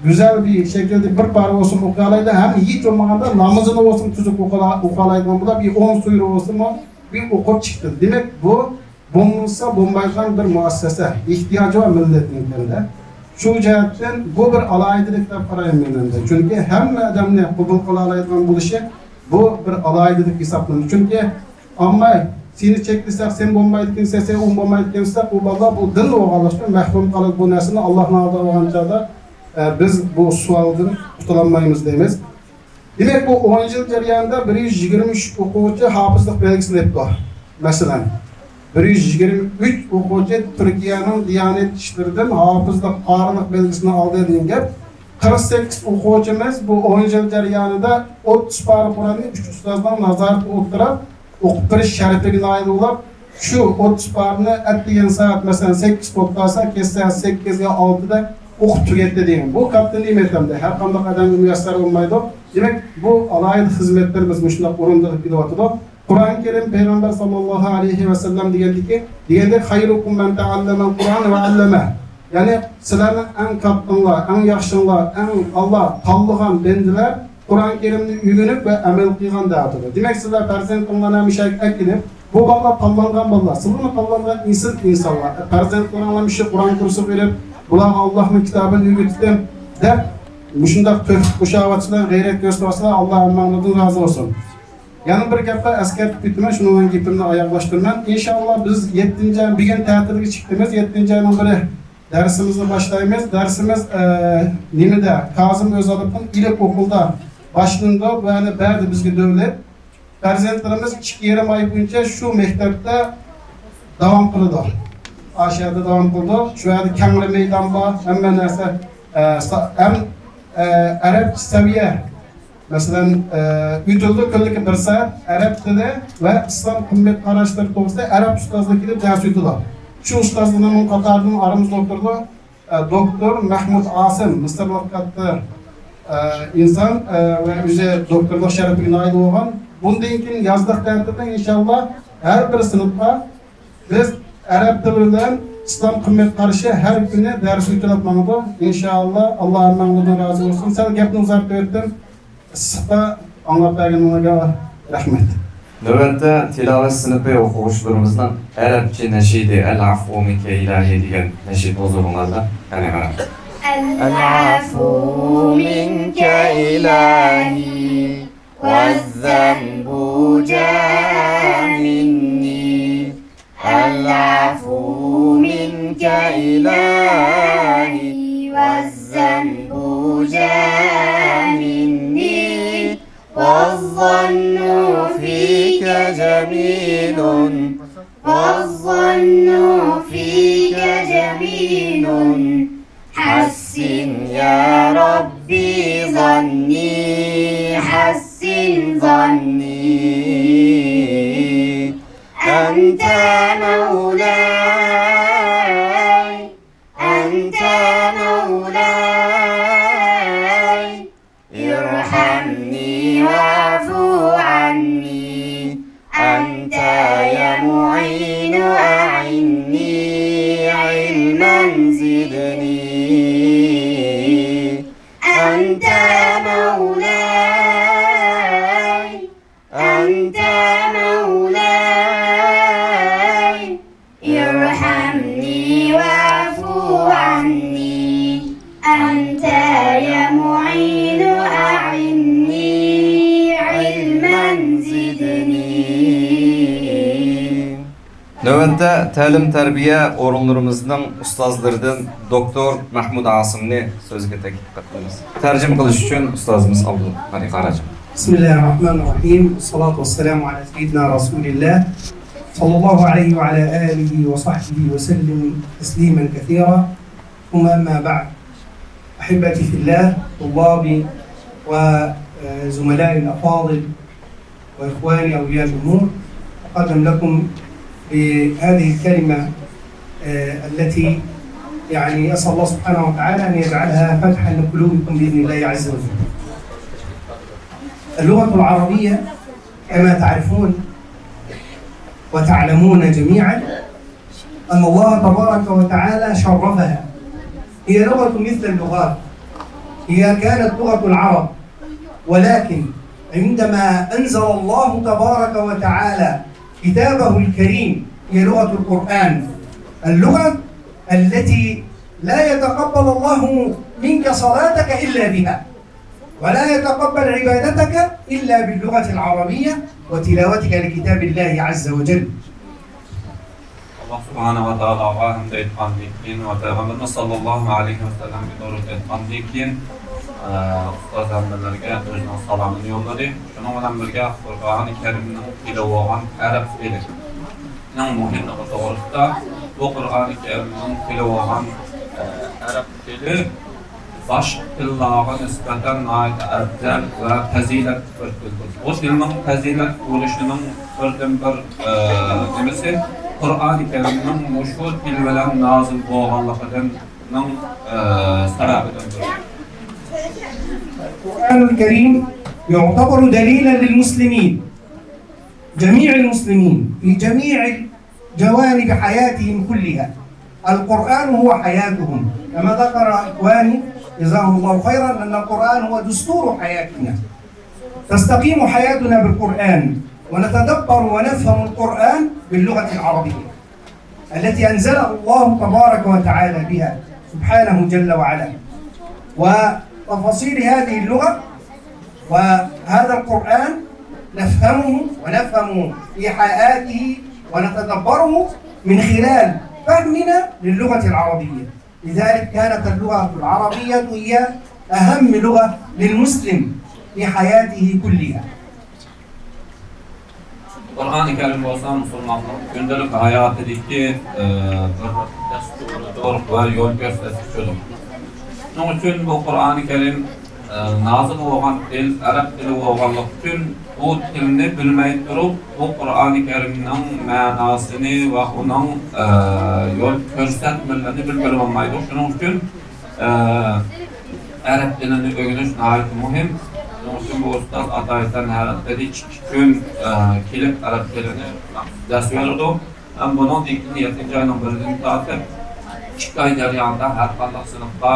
گۈزەل بىر شەكىلدە بىر پارا بولسىمۇ ئوقۇيالايدۇ، ھەم ھېچ بولمىغاندا نامىزىنى بولسىمۇ تۈزۈك ئوقۇلا-، ئوقۇيالايدىغان بولۇپ، بىر ئون سۈرە بولسىمۇ بىر ئوقۇپ چىقتى. دېمەك، بۇ بولمىسا بولمايدىغان بىر مۇئەسسەسە، ئېھتىياجى بار مىللەتنىڭكىدە. شۇ جەھەتتىن بۇ بىر ئالاھىدىلىك دەپ قارايمەن مەن ئەمدى. چۈنكى ھەممە ئادەمنى قوبۇل قىلالايدىغان بولۇشى بۇ بىر ئالاھىدىلىك ھېسابلىنىدۇ. چۈنكى ئامما سېنى چەكلىسەك، سەن بولمايدىكەنسەن، سەن ئۇ بولمايدىكەنسەن، ئۇ بالىلار بۇ دىن بولغانلىقتىن مەھرۇم قالىدۇ. بۇ نەرسىنى ئاللاھنىڭ ئالدىغا بارغان چاغدا، ئە، بىز بۇ سوئالدىن قۇتۇلالمايمىز دەيمىز. دېمەك، بۇ ئون يىل جەريانىدا بىر يۈز يىگىرمە ئۈچ ئوقۇغۇچى ھاپىزلىق بەلگىسىنى ئېلىپتۇ. مەسىلەن، بىر يۈز يىگىرمە ئۈچ ئوقۇغۇچى تۈركىيەنىڭ دىيانەت ئىشلىرىدىن ھاپىزلىق، قارىلىق بەلگىسىنى ئالدى دېگەن گەپ. قىرىق سەككىز ئوقۇغۇچىمىز بۇ ئون يىل جەريانىدا ئوتتۇز پارە قۇرئاننى ئۈچ ئۇستازنىڭ نازارىتىگە ئولتۇرۇپ، ئوقۇپ بېرىش شەرىپىگە نائىل بولۇپ، شۇ ئوتتۇز پارىنى ئەتىگەن سائەت، مەسىلەن، سەككىز بولۇپ قالسا، كەچ سائەت سەككىز يا ئالتىدا ئوقۇپ تۈگەتتى دېگەن. بۇ كاتتا نېمەت ئەمدى، ھەر قانداق ئادەمگە مۇيەسسەر بولمايدۇ. دېمەك، بۇ ئالاھىدە خىزمەتلىرىمىز مۇشۇنداق ئورۇندىلىپ كېلىۋاتىدۇ. قۇرئان كەرىم پەيغەمبەر ساللاللاھۇ ئەلەيھى ۋەسەللەم دېگەندىكى، دېگەندەك، خەيرۇكۇم مەن تەئەللەمەل قۇرئان ۋە ئەللەمە. يەنى سىلەرنىڭ ئەڭ كاتتىڭلار، ئەڭ ياخشىڭلار، ئەڭ ئاللا تاللىغان بەندىلەر قۇرئان كەرىمنى ئۆگىنىپ ۋە ئەمەل قىلغان دەۋاتىدۇ. دېمەك، سىلەر پەرزەنتىڭلارنى مۇشۇ يەرگە ئەكېلىپ، بۇ بالىلار تاللانغان بالىلار، سىلەرمۇ تاللانغان ئېسىل ئىنسانلار. پەرزەنتلىرىڭلار مۇشۇ قۇرئان كۇرسىغا بېرىپ، بۇلارغا ئاللاھنىڭ كىتابىنى ئۆگىتىپ دەپ، مۇشۇنداق تۆھپە قوشاۋاتىسىلەر، غەيرەت كۆرسىتىۋاتىسىلەر، ئاللا ھەممەڭلاردىن رازى بولسۇن. يەنە بىر گەپنى ئەسكەرتىپ ئۆتىمەن، شۇنىڭ بىلەن گېپىمنى ئاياغلاشتۇرىمەن. ئىنشائاللا، بىز يەتتىنچى، بۈگۈن تەتىلگە چىقتىمىز، يەتتىنچى ئاينىڭ بىرى دەرسىمىزنى باشلايمىز. دەرسىمىز، ئە، نېمىدە، كازىم ئۆزالوفنىڭ ئىلىپ ئوكۇلدا باشلىنىدۇ. بۇ يەنى بەردى بىزگە دۆلەت. پەرزەنتلىرىمىز ئىككى يېرىم ئاي بويىچە شۇ مەكتەپتە داۋام قىلىدۇ. ئاشۇ يەردە داۋام قىلىدۇ. شۇ يەردە كەڭرى مەيدان بار، ھەممە نەرسە، ئە، سا-، ھەم، ئە، ئەرەبچە سەۋىيە، مەسىلەن، ئە، ئۆتۈلىدۇ، كۈنلۈكى بىر سائەت ئەرەب تىلى ۋە ئىسلام قىممەت قاراشلىرى توغرىسىدا ئەرەب ئۇستازلار كېلىپ دەرس ئۆتىدۇ. شۇ ئۇستازلارنىڭ قاتارىدىن ئارىمىزدا ئولتۇرىدۇ. ئە، دوكتور مەھمۇد ئاسىم، مىسىرلىق كاتتا، ئە، ئىنسان، ئە، ۋە ئۆزى دوكتورلۇق شەرىپىگە نائىل بولغان. بۇندىن كېيىن يازلىق تەتىلدە ئىنشاللا ھەر بىر سىنىپقا بىز ئەرەب تىلى بىلەن ئىسلام قىممەت قارىشى ھەر كۈنى دەرس ئۆتۈلۈپ ماڭىدۇ. ئىنشاللا، ئاللا ھەممىڭلاردىن رازى بولسۇن. سەل گەپنى ئۇزارتىۋەتتىم. ئىسسىقتا ئاڭلاپ بەرگىنىڭلارغا رەھمەت. نۆۋەتتە تىلاۋەت سىنىپى ئوقۇغۇچىلىرىمىزنىڭ ئەرەبچە نەشىدى ئەل-ئەفۋۇ مىنكە ئىلاھى دېگەن نەشىد ھۇزۇرۇڭلاردا. قېنى قاراڭ. العفو منك إلهي والذنب جاء مني. العفو منك إلهي والذنب جاء مني. والظن فيك جميل والظن علما زدني. أنت مولاي، أنت مولاي، ارحمني واعف عني، أنت يا معين أعني، علما زدني. نۆۋەتتە تەلىم-تەربىيە ئورۇنلىرىمىزنىڭ ئۇستازلىرىدىن دوكتور مەھمۇد ئاسىمنى سۆزگە تەكلىپ قىلىمىز. تەرجىمە قىلىش ئۈچۈن ئۇستازىمىز ئابدۇلغەنى قاراجان. بسم الله الرحمن الرحيم. والصلاة والسلام على سيدنا رسول الله صلى الله عليه وعلى آله وصحبه وسلم تسليما كثيرا. ثم أما بعد. أحبتي في الله، طلابي وزملائي الأفاضل، وإخواني أولياء الأمور، أقدم لكم بهذه الكلمة، آه، التي، يعني، أسأل الله سبحانه وتعالى أن يجعلها فتحا لقلوبكم بإذن الله عز وجل. اللغة العربية كما تعرفون وتعلمون جميعا أن الله تبارك وتعالى شرفها. هي لغة مثل اللغات، هي كانت لغة العرب، ولكن عندما أنزل الله تبارك وتعالى كتابه الكريم، هي لغة القرآن، اللغة التي لا يتقبل الله منك صلاتك إلا بها، ولا يتقبل عبادتك إلا باللغة العربية وتلاوتك لكتاب الله عز وجل. ئاللاھ سۇبھانەھۇ ۋە تائالاغا ھەمد ئېيتقاندىن كېيىن ۋە پەيغەمبىرىمىز ساللاللاھۇ ئەلەيھى ۋەسەللەمگە دۇرۇد ئېيتقاندىن كېيىن، ئە، ئۇستاز ھەممىلەرگە ئۆزىنىڭ سالامىنى يوللىدى. شۇنىڭ بىلەن بىرگە، قۇرئانى كەرىمنىڭ تىلى بولغان ئەرەب تىلىنىڭ مۇھىملىقى توغرىسىدا، بۇ قۇرئانى كەرىمنىڭ تىلى بولغان، ئە، ئەرەب تىلى باشقا تىللارغا نىسبەتەن ناھايىتى ئەۋزەل ۋە پەزىلەتلىك بىر تىلدۇر. بۇ تىلنىڭ پەزىلەتلىك بولۇشىنىڭ بىردىنبىر، ئە، نېمىسى، قۇرئانى كەرىمنىڭ مۇشۇ تىل بىلەن نازىل بولغانلىقىدىننىڭ، ئە، سەۋەبىدىندۇر. القرآن الكريم يعتبر دليلا للمسلمين، جميع المسلمين في جميع جوانب حياتهم كلها. القرآن هو حياتهم، كما ذكر إخواني جزاهم الله خيرا أن القرآن هو دستور حياتنا. تستقيم حياتنا بالقرآن، ونتدبر ونفهم القرآن باللغة العربية التي أنزله الله تبارك وتعالى بها سبحانه جل وعلا. وتفاصيل هذه اللغة وهذا القرآن نفهمه ونفهم إيحاءاته ونتدبره من خلال فهمنا للغة العربية. لذلك كانت اللغة العربية هي أهم لغة للمسلم في حياته كلها. قۇرئانى كەرىم بولسا مۇسۇلماننىڭ كۈندىلىك ھاياتىدىكى، ئى، بىر دەستۇرىدۇر ۋە يول كۆرسەتكۈچىدۇر. شۇنىڭ ئۈچۈن بۇ قۇرئانى كەرىم، ئى، نازىل بولغان تىل ئەرەب تىلى بولغانلىقى ئۈچۈن، بۇ تىلنى بىلمەي تۇرۇپ، بۇ قۇرئانى كەرىمنىڭ مەناسىنى ۋە ئۇنىڭ، ئى، يول كۆرسەتمىلىرىنى بىلىپ بولمايدۇ. شۇنىڭ ئۈچۈن ئەرەب تىلىنى ئۆگىنىش ناھايىتى مۇھىم. شۇنىڭ ئۈچۈن بۇ ئۇستاز ئاتايىتەن ھەر ھەپتىدە ئىككى كۈن، ئە، كېلىپ ئەرەب تىلىنى دەرس بېرىدۇ. ھەم بۇنىڭدىن كېيىن يەتتىنچى ئاينىڭ بىرىدىن تارتىپ ئىككى ئاي جەريانىدا ھەر قانداق سىنىپقا،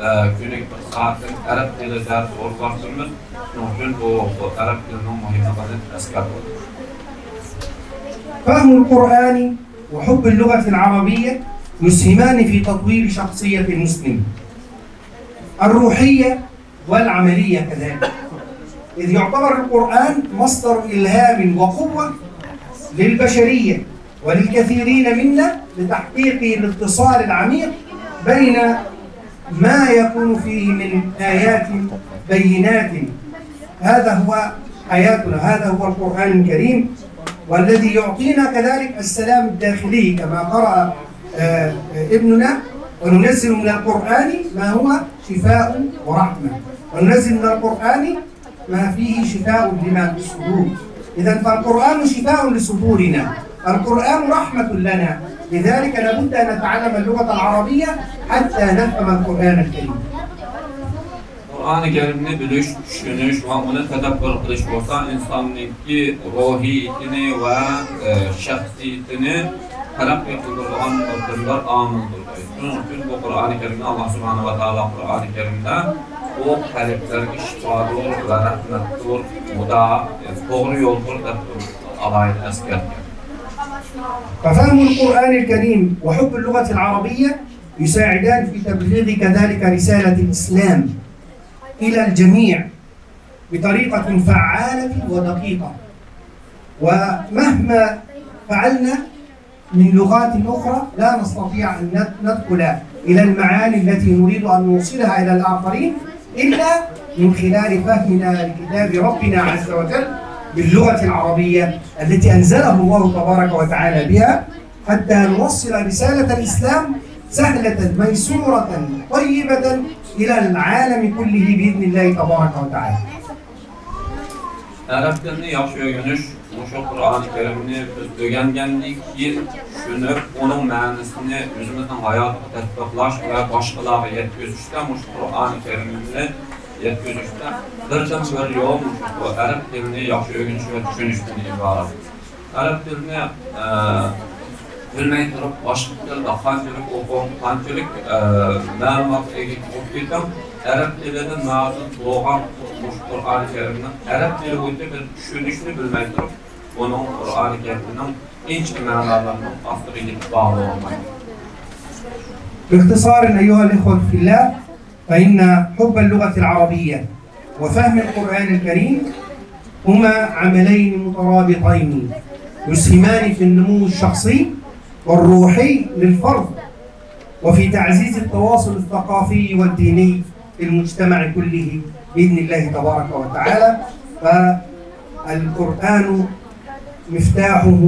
ئە، كۈنىگە بىر سائەتتىن ئەرەب تىلى دەرسى ئورۇنلاشتۇرىمىز. شۇنىڭ ئۈچۈن بۇ، بۇ ئەرەب تىلىنىڭ مۇھىملىقىنى ئەسكەرتىمىز. فهم القرآن وحب اللغة العربية يسهمان في تطوير شخصية المسلم الروحية والعملية كذلك، إذ يعتبر القرآن مصدر إلهام وقوة للبشرية وللكثيرين منا لتحقيق الاتصال العميق بين ما يكون فيه من آيات بينات. هذا هو حياتنا، هذا هو القرآن الكريم، والذي يعطينا كذلك السلام الداخلي كما قرأ، آه، ابننا: وننزل من القرآن ما هو شفاء ورحمة، وننزل من القرآن ما فيه شفاء لما في الصدور. إذن فالقرآن شفاء لصدورنا، القرآن رحمة لنا، لذلك لابد أن نتعلم اللغة العربية حتى نفهم القرآن الكريم. قۇرئانى كەرىمنى بىلىش، چۈشىنىش ۋە ئۇنى تەدەببۇر قىلىش بولسا ئىنساننىڭكى روھىيىتىنى ۋە، ئە، شەخسىيىتىنى تەرەققىي قىلدۇرىدىغان بىردىنبىر ئامىلدۇر. شۇنىڭ ئۈچۈن بۇ قۇرئانى كەرىمنى ئاللا سۇبھانەھۇ ۋە تائالا قۇرئانى كەرىمدە بۇ قەلبلەرگە شىپادۇر ۋە رەھمەتتۇر، ھۇدا، توغرا يولدۇر دەپ ئالاھىدە ئەسكەرتكەن. ففهم القرآن الكريم وحب اللغة العربية يساعدان في تبليغ كذلك رسالة الإسلام إلى الجميع بطريقة فعالة ودقيقة. ومهما فعلنا من لغات أخرى، لا نستطيع أن ند-، ندخل إلى المعاني التي نريد أن نوصلها إلى الآخرين إلا من خلال فهمنا لكتاب ربنا عز وجل باللغة العربية التي أنزله الله تبارك وتعالى بها، حتى نوصل رسالة الإسلام سهلة ميسورة طيبة إلى العالم كله بإذن الله تبارك وتعالى. ئەرەب تىلىنى ياخشى ئۆگىنىش، مۇشۇ قۇرئانى كەرىمنى بىز ئۆگەنگەندىن كېيىن چۈشىنىپ، ئۇنىڭ مەنىسىنى ئۆزىمىزنىڭ ھاياتىغا تەتبىقلاش ۋە باشقىلارغا يەتكۈزۈشتە، مۇشۇ قۇرئانى كەرىمنى يەتكۈزۈشتە بىردىنبىر يول مۇشۇ ئەرەب تىلىنى ياخشى ئۆگىنىش ۋە چۈشىنىشتىن ئىبارەت. ئەرەب تىلىنى، ئە، بىلمەي تۇرۇپ، باشقا تىلدا قانچىلىك ئوقۇڭ، قانچىلىك، ئە، مەلۇماتقا ئىگە بولۇپ كېتىڭ، ئەرەب تىلىدىن نازىل بولغان مۇشۇ قۇرئانى كەرىمنىڭ ئەرەب تىلى بويىچە بىر چۈشىنىشنى بىلمەي تۇرۇپ، بۇنىڭ قۇرئانى كەرىمنىڭ ئىنچىكە مەنالىرىنىڭ ئاستىغا يېتىپ باغلىۋالمايدۇ. باختصار أيها الإخوة في الله، فإن حب اللغة العربية وفهم القرآن الكريم هما عملين مترابطين يسهمان في النمو الشخصي والروحي للفرد، وفي تعزيز التواصل الثقافي والديني في المجتمع كله بإذن الله تبارك وتعالى. فالقرآن مفتاحه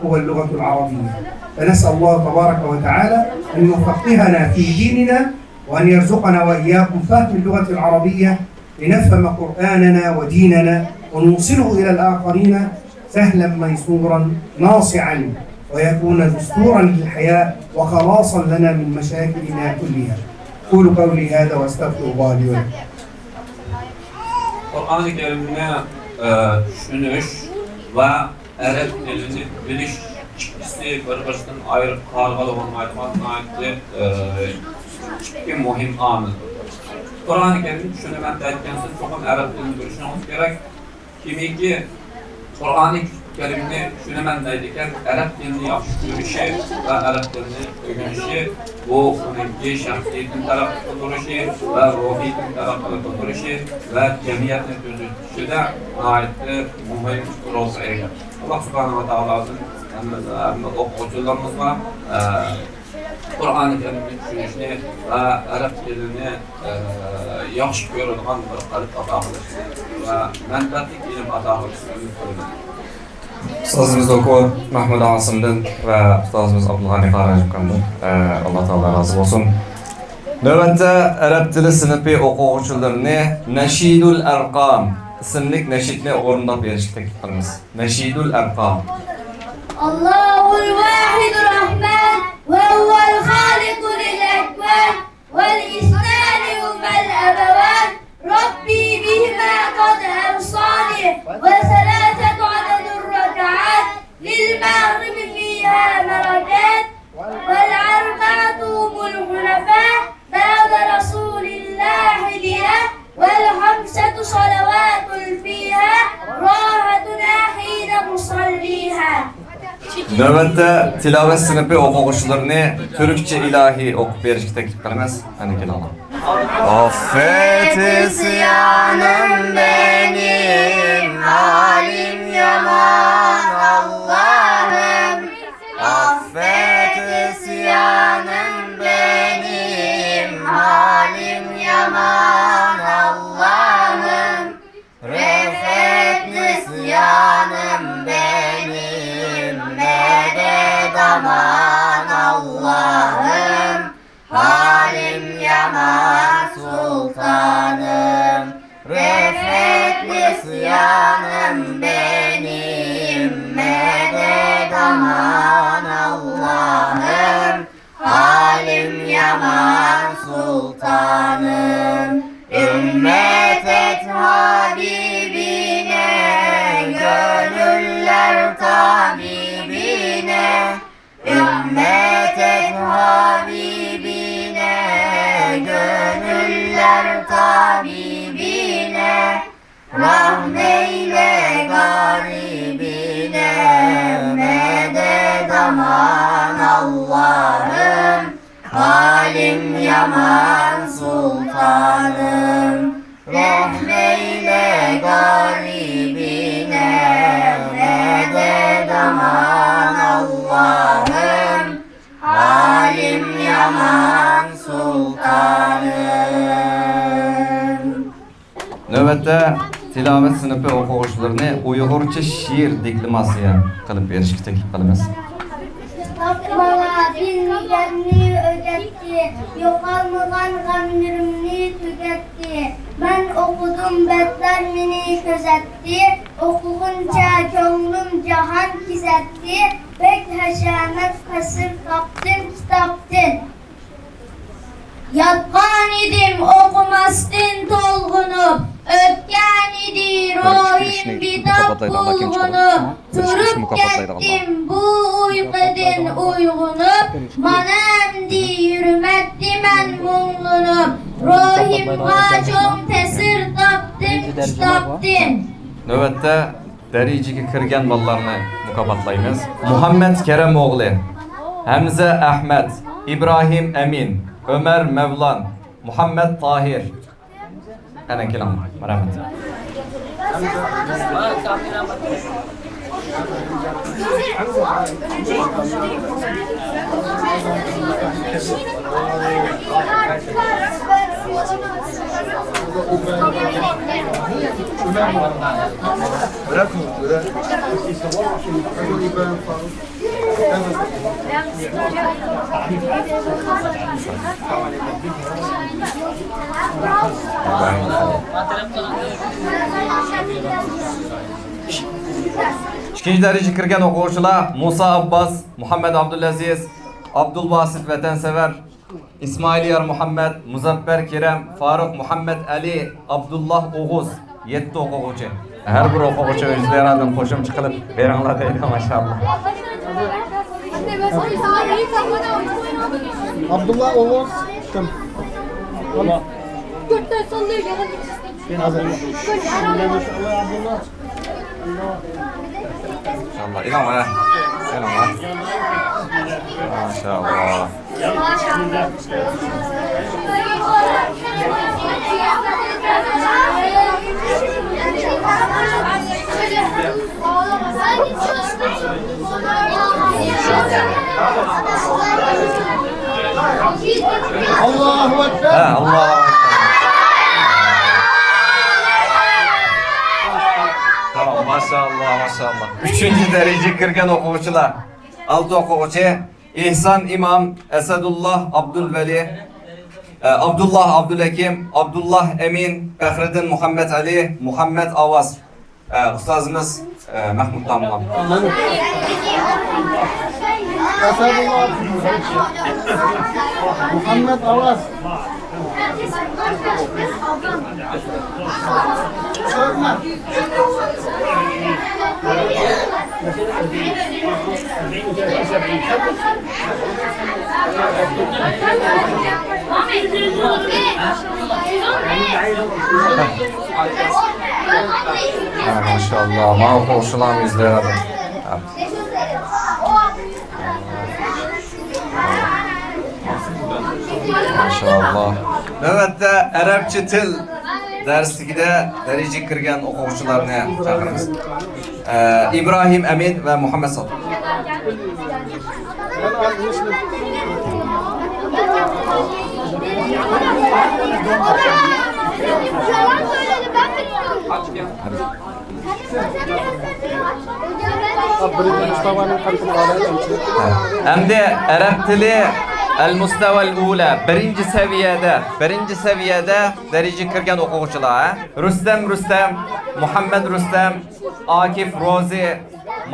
هو اللغة العربية، فنسأل الله تبارك وتعالى أن يفقهنا في ديننا، وأن يرزقنا وإياكم فهم اللغة العربية لنفهم قرآننا وديننا ونوصله إلى الآخرين سهلا ميسورا ناصعا، ويكون دستورا للحياة وخلاصا لنا من مشاكلنا كلها. أقول قولي هذا وأستغفر الله لي ولكم. قۇرئانى كەرىمنى، ئە، چۈشىنىش ۋە ئەرەب تىلىنى بىلىش ئىككىسى بىر-بىرسىدىن ئايرىپ قارىغىلى بولمايدىغان ناھايىتى، ئى، ئىككى مۇھىم ئامىلدۇر. قۇرئانى كەرىمنى چۈشىنىمەن دەيدىكەنسىز، چوقۇم ئەرەب تىلىنى بىلىشىڭىز كېرەك. كىمكى قۇرئانى كەرىمنى چۈشىنىمەن دەيدىكەن، ئەرەب تىلىنى ياخشى چۈشىنىشى ۋە ئەرەب تىلىنى ئۆگىنىشى، بۇ ئۇنىڭكى شەخسىيىتىنى تەرەققىي قىلدۇرۇشى ۋە روھىيىتىنى تەرەققىي قىلدۇرۇشى ۋە جەمئىيەتنى تۈزىتىشىدە ناھايىتى مۇھىم رولغا ئىگە. ئاللا سۇبھانەھۇ ۋە تائالادىن ھەممە، ھەممە ئوقۇغۇچىلىرىمىزغا، ئە، قۇرئانى كەرىمنى چۈشىنىشنى ۋە ئەرەب تىلىنى، ئە، ياخشى كۆرىدىغان بىر قەلب ئاتا قىلىشنى ۋە مەنپەئەتلىك ئىلىم ئاتا قىلىشنى ئۈمىد قىلىمەن. ئۇستازىمىز دوكتور مەھمۇد ئاسىمدىن ۋە ئۇستازىمىز ئابدۇلغەنى قاراجىقاندىن، ئە، ئاللا تائالا رازى بولسۇن. نۆۋەتتە ئەرەب تىلى سىنىپى ئوقۇغۇچىلىرىنى نەشىدۇل ئەرقام ئىسىملىك نەشىدنى ئورۇنداپ بېرىشكە تەكلىپ قىلىمىز. نەشىدۇل ئەرقام. الله الواحد الرحمن، وهو الخالق للأكوان، والاثنان هما الأبوان، ربي بهما قد أوصاني، وثلاثة عدد الركعات، للمغرب فيها مرتان، والأربعة هم الخلفاء بعد رسول الله بنا، والخمسة صلوات فيها راحتنا حين نصليها. نۆۋەتتە تىلاۋەت سىنىپى ئوقۇغۇچىلىرىنى تۈركچە ئىلاھى ئوقۇپ بېرىشكە تەكلىپ قىلىمىز. قېنى كېلىڭلار. Affet isyanım benim, halim yaman Allah'ım. Affet isyanım benim, halim yaman Allah'ım. Ref et nisyanım benim, medet aman Allah'ım. Halim yaman sultanım, ref et nisyanım benim, medet aman Allah'ım. Halim yaman sultanım, ümmet et Habibine, gönüller tabibine. Ümmet et Habibi يامان سۇلتانىم، رەھمەيلە غالىبىنە، مەدەت ئامان ئاللاھىم، ھالىم يامان سۇلتانىم. نۆۋەتتە تىلاۋەت سىنىپى ئوقۇغۇچىلىرىنى ئۇيغۇرچە شېئىر دېكلاماتسىيە قىلىپ بېرىشكە تەكلىپ قىلىمىز. كىتاب ماڭا بىلمىگەننى ئۆگەتتى، يوقالمىغان غەملىرىمنى تۈگەتتى. مەن ئوقۇدۇم، بەتلەر مېنى كۆزەتتى، ئوقۇغۇنچە كۆڭلۈم جاھان كېزەتتى، بەك ھەشەمەت تەسىر تاپتىم كىتابتىن. ياتقان ئىدىم ئوقۇماستىن تولغىنىپ، ئۆتكەن ئىدى روھىم بىتاپ بۇلغىنىپ، تۇرۇپ كەتتىم بۇ ئۇيقۇدىن ئويغىنىپ، مانا ئەمدى يۈرمەكتىمەن مۇڭلىنىپ، روھىمغا چوڭ تەسىر تاپتىم كىتابتىن. نۆۋەتتە دەرىجىگە كىرگەن بالىلارنى مۇكاپاتلايمىز. مۇھەممەد كەرەم ئوغلى، ھەمزە ئەھمەد، ئىبراھىم ئەمىن، ئۆمەر مەۋلان، مۇھەممەد تاھىر. قېنى كېلىڭلار، مەرھەمەت. ئىككىنچى دەرىجىگە كىرگەن ئوقۇغۇچىلار مۇسا ئابباس، مۇھەممەد ئابدۇلئەزىز، ئابدۇلۋاسىت ۋەتەنسەۋەر، ئىسمائىل يارمۇھەممەد، مۇزەپپەر كېرەم، فاروق مۇھەممەد ئەلى، ئابدۇللا ئوغۇز، يەتتە ئوقۇغۇچى. ھەر بىر ئوقۇغۇچى ئۆزلىرىدىن قوشۇمچە قىلىپ بېرىڭلار دەيدۇ، ماشائاللا. ئابدۇللا ئوغۇز كىم؟ ماشائاللا، ئېلىڭلار، ئېلىڭلار. ماشائاللا. ئاللاھۇ ئەكبەر. ھە، ئاللاھۇ ئەكبەر. تامام، ماشائاللا، ماشائاللا. ئۈچىنچى دەرىجىگە كىرگەن ئوقۇغۇچىلار، ئالتە ئوقۇغۇچى. ئېھسان ئىمام، ئەسەدۇللا ئابدۇلۋەلى، ئە، ئابدۇللا ئابدۇلھەكىم، ئابدۇللا ئەمىن، پەخرىدىن مۇھەممەد ئەلى، مۇھەممەد ئاۋاز، ئە، ئۇستازىمىز، ئە، مەھمۇد داموللام. ئەسەدۇللا، مۇھەممەد ئاۋاز. ھە، ماشائاللا، ماۋۇ قوغۇشلام يۈزلەردىن. ماشائاللا. نۆۋەتتە ئەرەبچە تىل دەرسلىكىدە دەرىجىگە كىرگەن ئوقۇغۇچىلارنى چاقىرىمىز. ئە، ئىبراھىم ئەمىن ۋە مۇھەممەد سادىق. ئەمدى ئەرەب تىلى ئەل مۇستەۋەل ئۇلە، بىرىنچى سەۋىيەدە، بىرىنچى سەۋىيەدە دەرىجىگە كىرگەن ئوقۇغۇچىلار، ھە؟ رۇستەم رۇستەم، مۇھەممەد رۇستەم، ئاكىف روزى،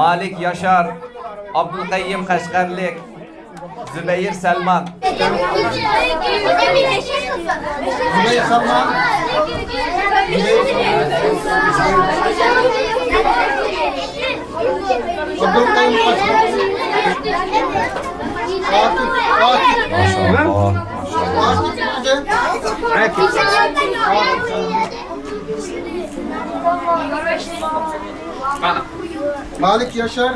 مالىك ياشار، ئابدۇلقەييىم قەشقەرلىك، زۇبەيىر سەلمان. زۇبەيىر سەلمان. ئابدۇلقەييىم قەشقەرلىك. ئاكىپ، ئاكىپ. ماشائاللا، ماشائاللا. ئاكىپ نېمە؟ ئاكىپ. مالىك ياشار.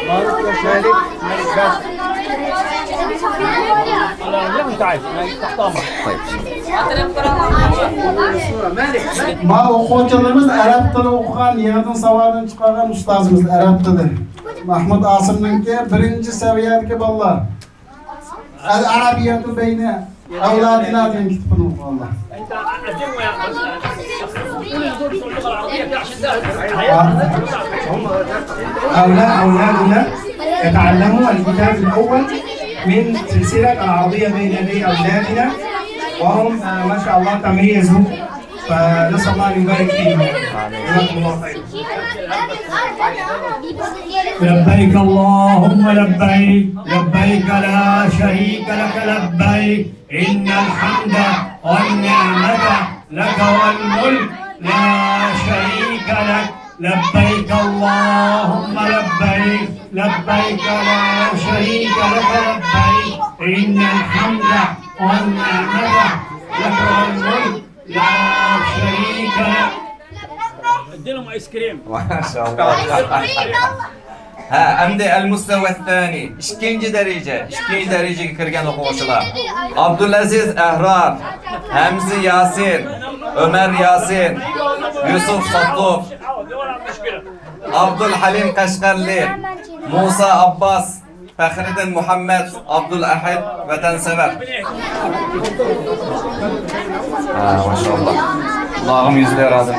مالىك ياشار. ما ئوقۇغۇچىلىرىمىز ئەرەب تىلى ئوقۇغان، يېڭىدىن ساۋادىنى چىقارغان ئۇستازىمىز ئەرەب تىلى. مەھمۇد ئاسىمنىڭكى بىرىنچى سەۋىيەدىكى بالىلار. ئەل ئەرەبىيەتۇ بەينە ئەۋلادىنا دېگەن كىتابنى ئوقۇغانلار. أولى أولادنا يتعلموا الكتاب الأول من سلسلة العربية بين يدي أولادنا، وهم، آه، ما شاء الله تميزوا، فنسأل الله أن يبارك فيهم. جزاكم الله خيرا. لبيك اللهم لبيك، لبيك لا شريك لك لبيك، إن الحمد والنعمة لك والملك لا شريك لك، لبيك اللهم لبيك، لبيك لا شريك لك لبيك، إن الحمد والنعمة لك والملك لا شريك لك. اديلهم آيس كريم. ما شاء الله. ھە، ئەمدى ئەل مۇستەۋە سانى، ئىككىنچى دەرىجە، ئىككىنچى دەرىجىگە كىرگەن ئوقۇغۇچىلار. ئابدۇلئەزىز ئەھرار، ھەمزە ياسىن، ئۆمەر ياسىن، يۈسۈپ ساتۇف، ئابدۇلھەلىم قەشقەرلى، مۇسا ئابباس، پەخرىدىن مۇھەممەد، ئابدۇلئەھەد ۋەتەنسەۋەر. ھە، ماشائاللا. قۇلاغىم يۈزلەر ئادەم.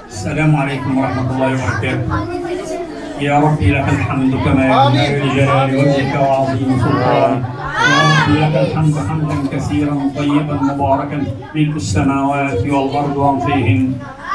السلام عليكم ورحمة الله وبركاته. يا ربي، لك الحمد كما ينبغي لجلال وجهك وعظيم سلطانك. يا ربي، لك الحمد حمدا كثيرا طيبا مباركا، ملء السماوات والأرض ومن فيهن.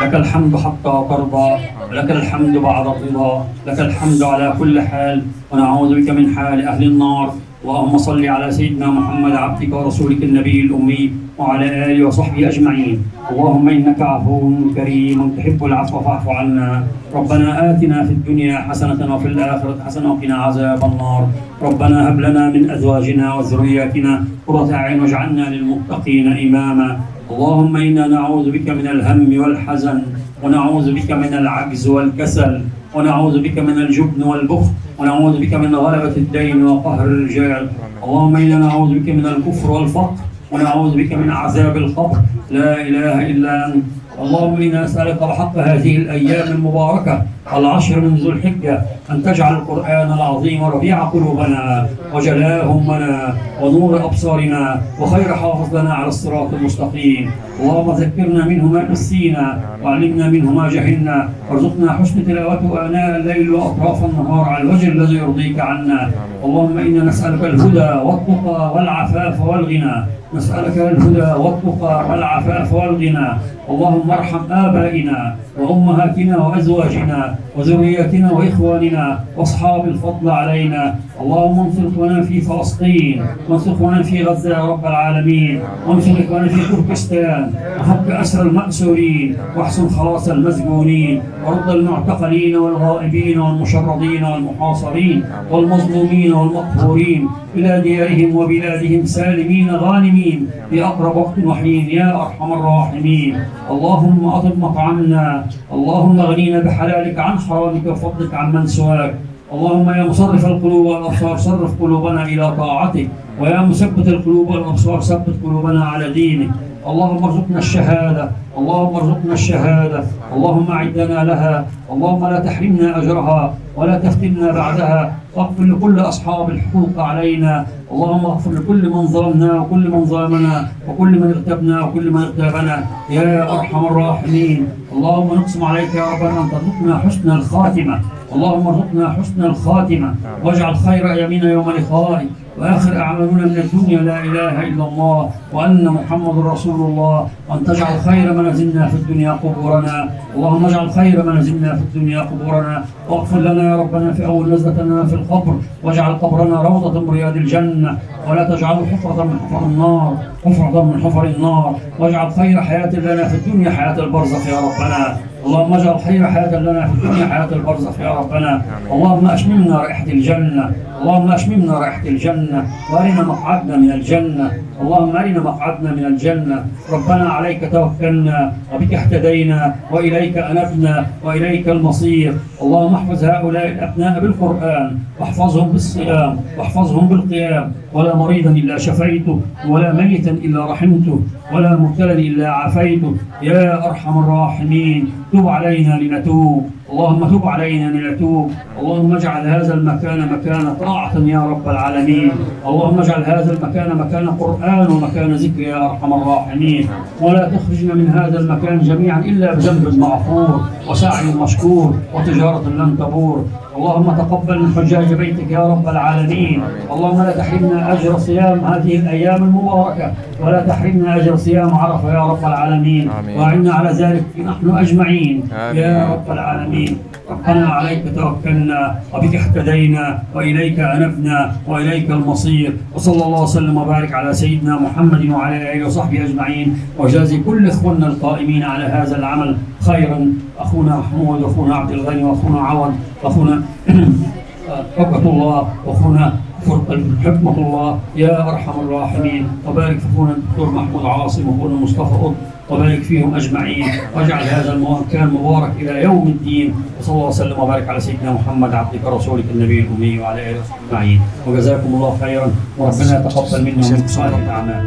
لك الحمد حتى ترضى، ولك الحمد بعد الرضا، لك الحمد على كل حال، ونعوذ بك من حال أهل النار. اللهم صل على سيدنا محمد عبدك ورسولك النبي الأمي وعلى آله وصحبه أجمعين. اللهم إنك عفو كريم تحب العفو فاعف عنا. ربنا آتنا في الدنيا حسنة وفي الآخرة حسنة وقنا عذاب النار. ربنا هب لنا من أزواجنا وذرياتنا قرة أعين واجعلنا للمتقين إماما. اللهم إنا نعوذ بك من الهم والحزن، ونعوذ بك من العجز والكسل، ونعوذ بك من الجبن والبخل، ونعوذ بك من غلبة الدين وقهر الرجال. اللهم إنا نعوذ بك من الكفر والفقر، ونعوذ بك من عذاب القبر. لا إله إلا أنت. اللهم إنا نسألك بحق هذه الأيام المباركة، العشر من ذو الحجة، أن تجعل القرآن العظيم ربيع قلوبنا وجلاء همنا ونور أبصارنا وخير حافظ لنا على الصراط المستقيم. اللهم ذكرنا منه ما نسينا وعلمنا منه ما جهلنا وارزقنا حسن تلاوته آناء الليل وأطراف النهار على الوجه الذي يرضيك عنا. اللهم إنا نسألك الهدى والتقى والعفاف والغنى. نسألك الهدى والتقى والعفاف والغنى. اللهم ارحم آبائنا وأمهاتنا وأزواجنا وذرياتنا وإخواننا وأصحاب الفضل علينا. اللهم انصر إخواننا في فلسطين، وانصر إخواننا في غزة يا رب العالمين، وانصر إخواننا في تركستان، وفك أسر المأسورين، واحسن خلاص المسجونين، ورد المعتقلين والغائبين والمشردين والمحاصرين والمظلومين والمقهورين إلى ديارهم وبلادهم سالمين غانمين في أقرب وقت وحين يا أرحم الراحمين. اللهم أطب مطعمنا، اللهم اغننا بحلالك عن حرامك وفضلك عمن سواك. اللهم يا مصرف القلوب والأبصار صرف قلوبنا إلى طاعتك، ويا مثبت القلوب والأبصار ثبت قلوبنا على دينك. اللهم ارزقنا الشهادة، اللهم ارزقنا الشهادة، اللهم أعدنا لها، اللهم لا تحرمنا أجرها ولا تفتنا بعدها، واغفر لكل أصحاب الحقوق علينا. اللهم اغفر لكل من ظلمنا وكل من ظلمنا وكل من اغتابنا وكل من اغتابنا يا أرحم الراحمين. اللهم نقسم عليك يا ربنا أن ترزقنا حسن الخاتمة. اللهم ارزقنا حسن الخاتمة واجعل خير أيامنا يوم لقائك وآخر أعمالنا من الدنيا لا إله إلا الله وأن محمد رسول الله، وأن تجعل خير منازلنا في الدنيا قبورنا. اللهم اجعل خير منازلنا في الدنيا قبورنا، واغفر لنا يا ربنا في أول نزلتنا في القبر، واجعل قبرنا روضة من رياض الجنة، ولا تجعله حفرة من حفر النار، حفرة من حفر النار، واجعل خير حياة لنا في الدنيا حياة البرزخ يا ربنا. اللهم اجعل خير حياة لنا في الدنيا حياة البرزخ يا ربنا. اللهم أشممنا رائحة الجنة. اللهم أشممنا رائحة الجنة. وأرنا مقعدنا من الجنة. اللهم أرنا مقعدنا من الجنة. ربنا عليك توكلنا وبك اهتدينا وإليك أنبنا وإليك المصير. اللهم احفظ هؤلاء الأبناء بالقرآن واحفظهم بالصيام واحفظهم بالقيام. ولا مريضا إلا شفيته، ولا ميتا إلا رحمته، ولا مبتلا إلا عافيته، يا أرحم الراحمين. تب علينا لنتوب، اللهم تب علينا لنتوب. اللهم اجعل هذا المكان مكان طاعة يا رب العالمين. اللهم اجعل هذا المكان مكان قرآن ومكان ذكر يا أرحم الراحمين. ولا تخرجنا من هذا المكان جميعا إلا بذنب مغفور وسعي مشكور وتجارة لن تبور. اللهم تقبل من حجاج بيتك يا رب العالمين. اللهم لا تحرمنا أجر صيام هذه الأيام المباركة، ولا تحرمنا أجر صيام عرفة يا رب العالمين. وأعنا على ذلك نحن أجمعين يا رب العالمين. ربنا عليك توكلنا وبك اهتدينا وإليك أنبنا وإليك المصير. وصلى الله وسلم وبارك على سيدنا محمد وعلى آله وصحبه أجمعين، وجازي كل إخواننا القائمين على هذا العمل خيرا، أخونا محمود وأخونا عبد الغني وأخونا عوض وأخونا حكمة الله وأخونا فرقان حكمة الله يا أرحم الراحمين. وبارك في أخونا الدكتور محمود عاصم وأخونا مصطفى قطب، وبارك فيهم أجمعين، واجعل هذا المكان مبارك إلى يوم الدين. وصلى الله وسلم وبارك على سيدنا محمد عبدك ورسولك النبي الأمي وعلى آله وصحبه أجمعين. وجزاكم الله خيرا، وربنا يتقبل منا ومنكم صالح الأعمال.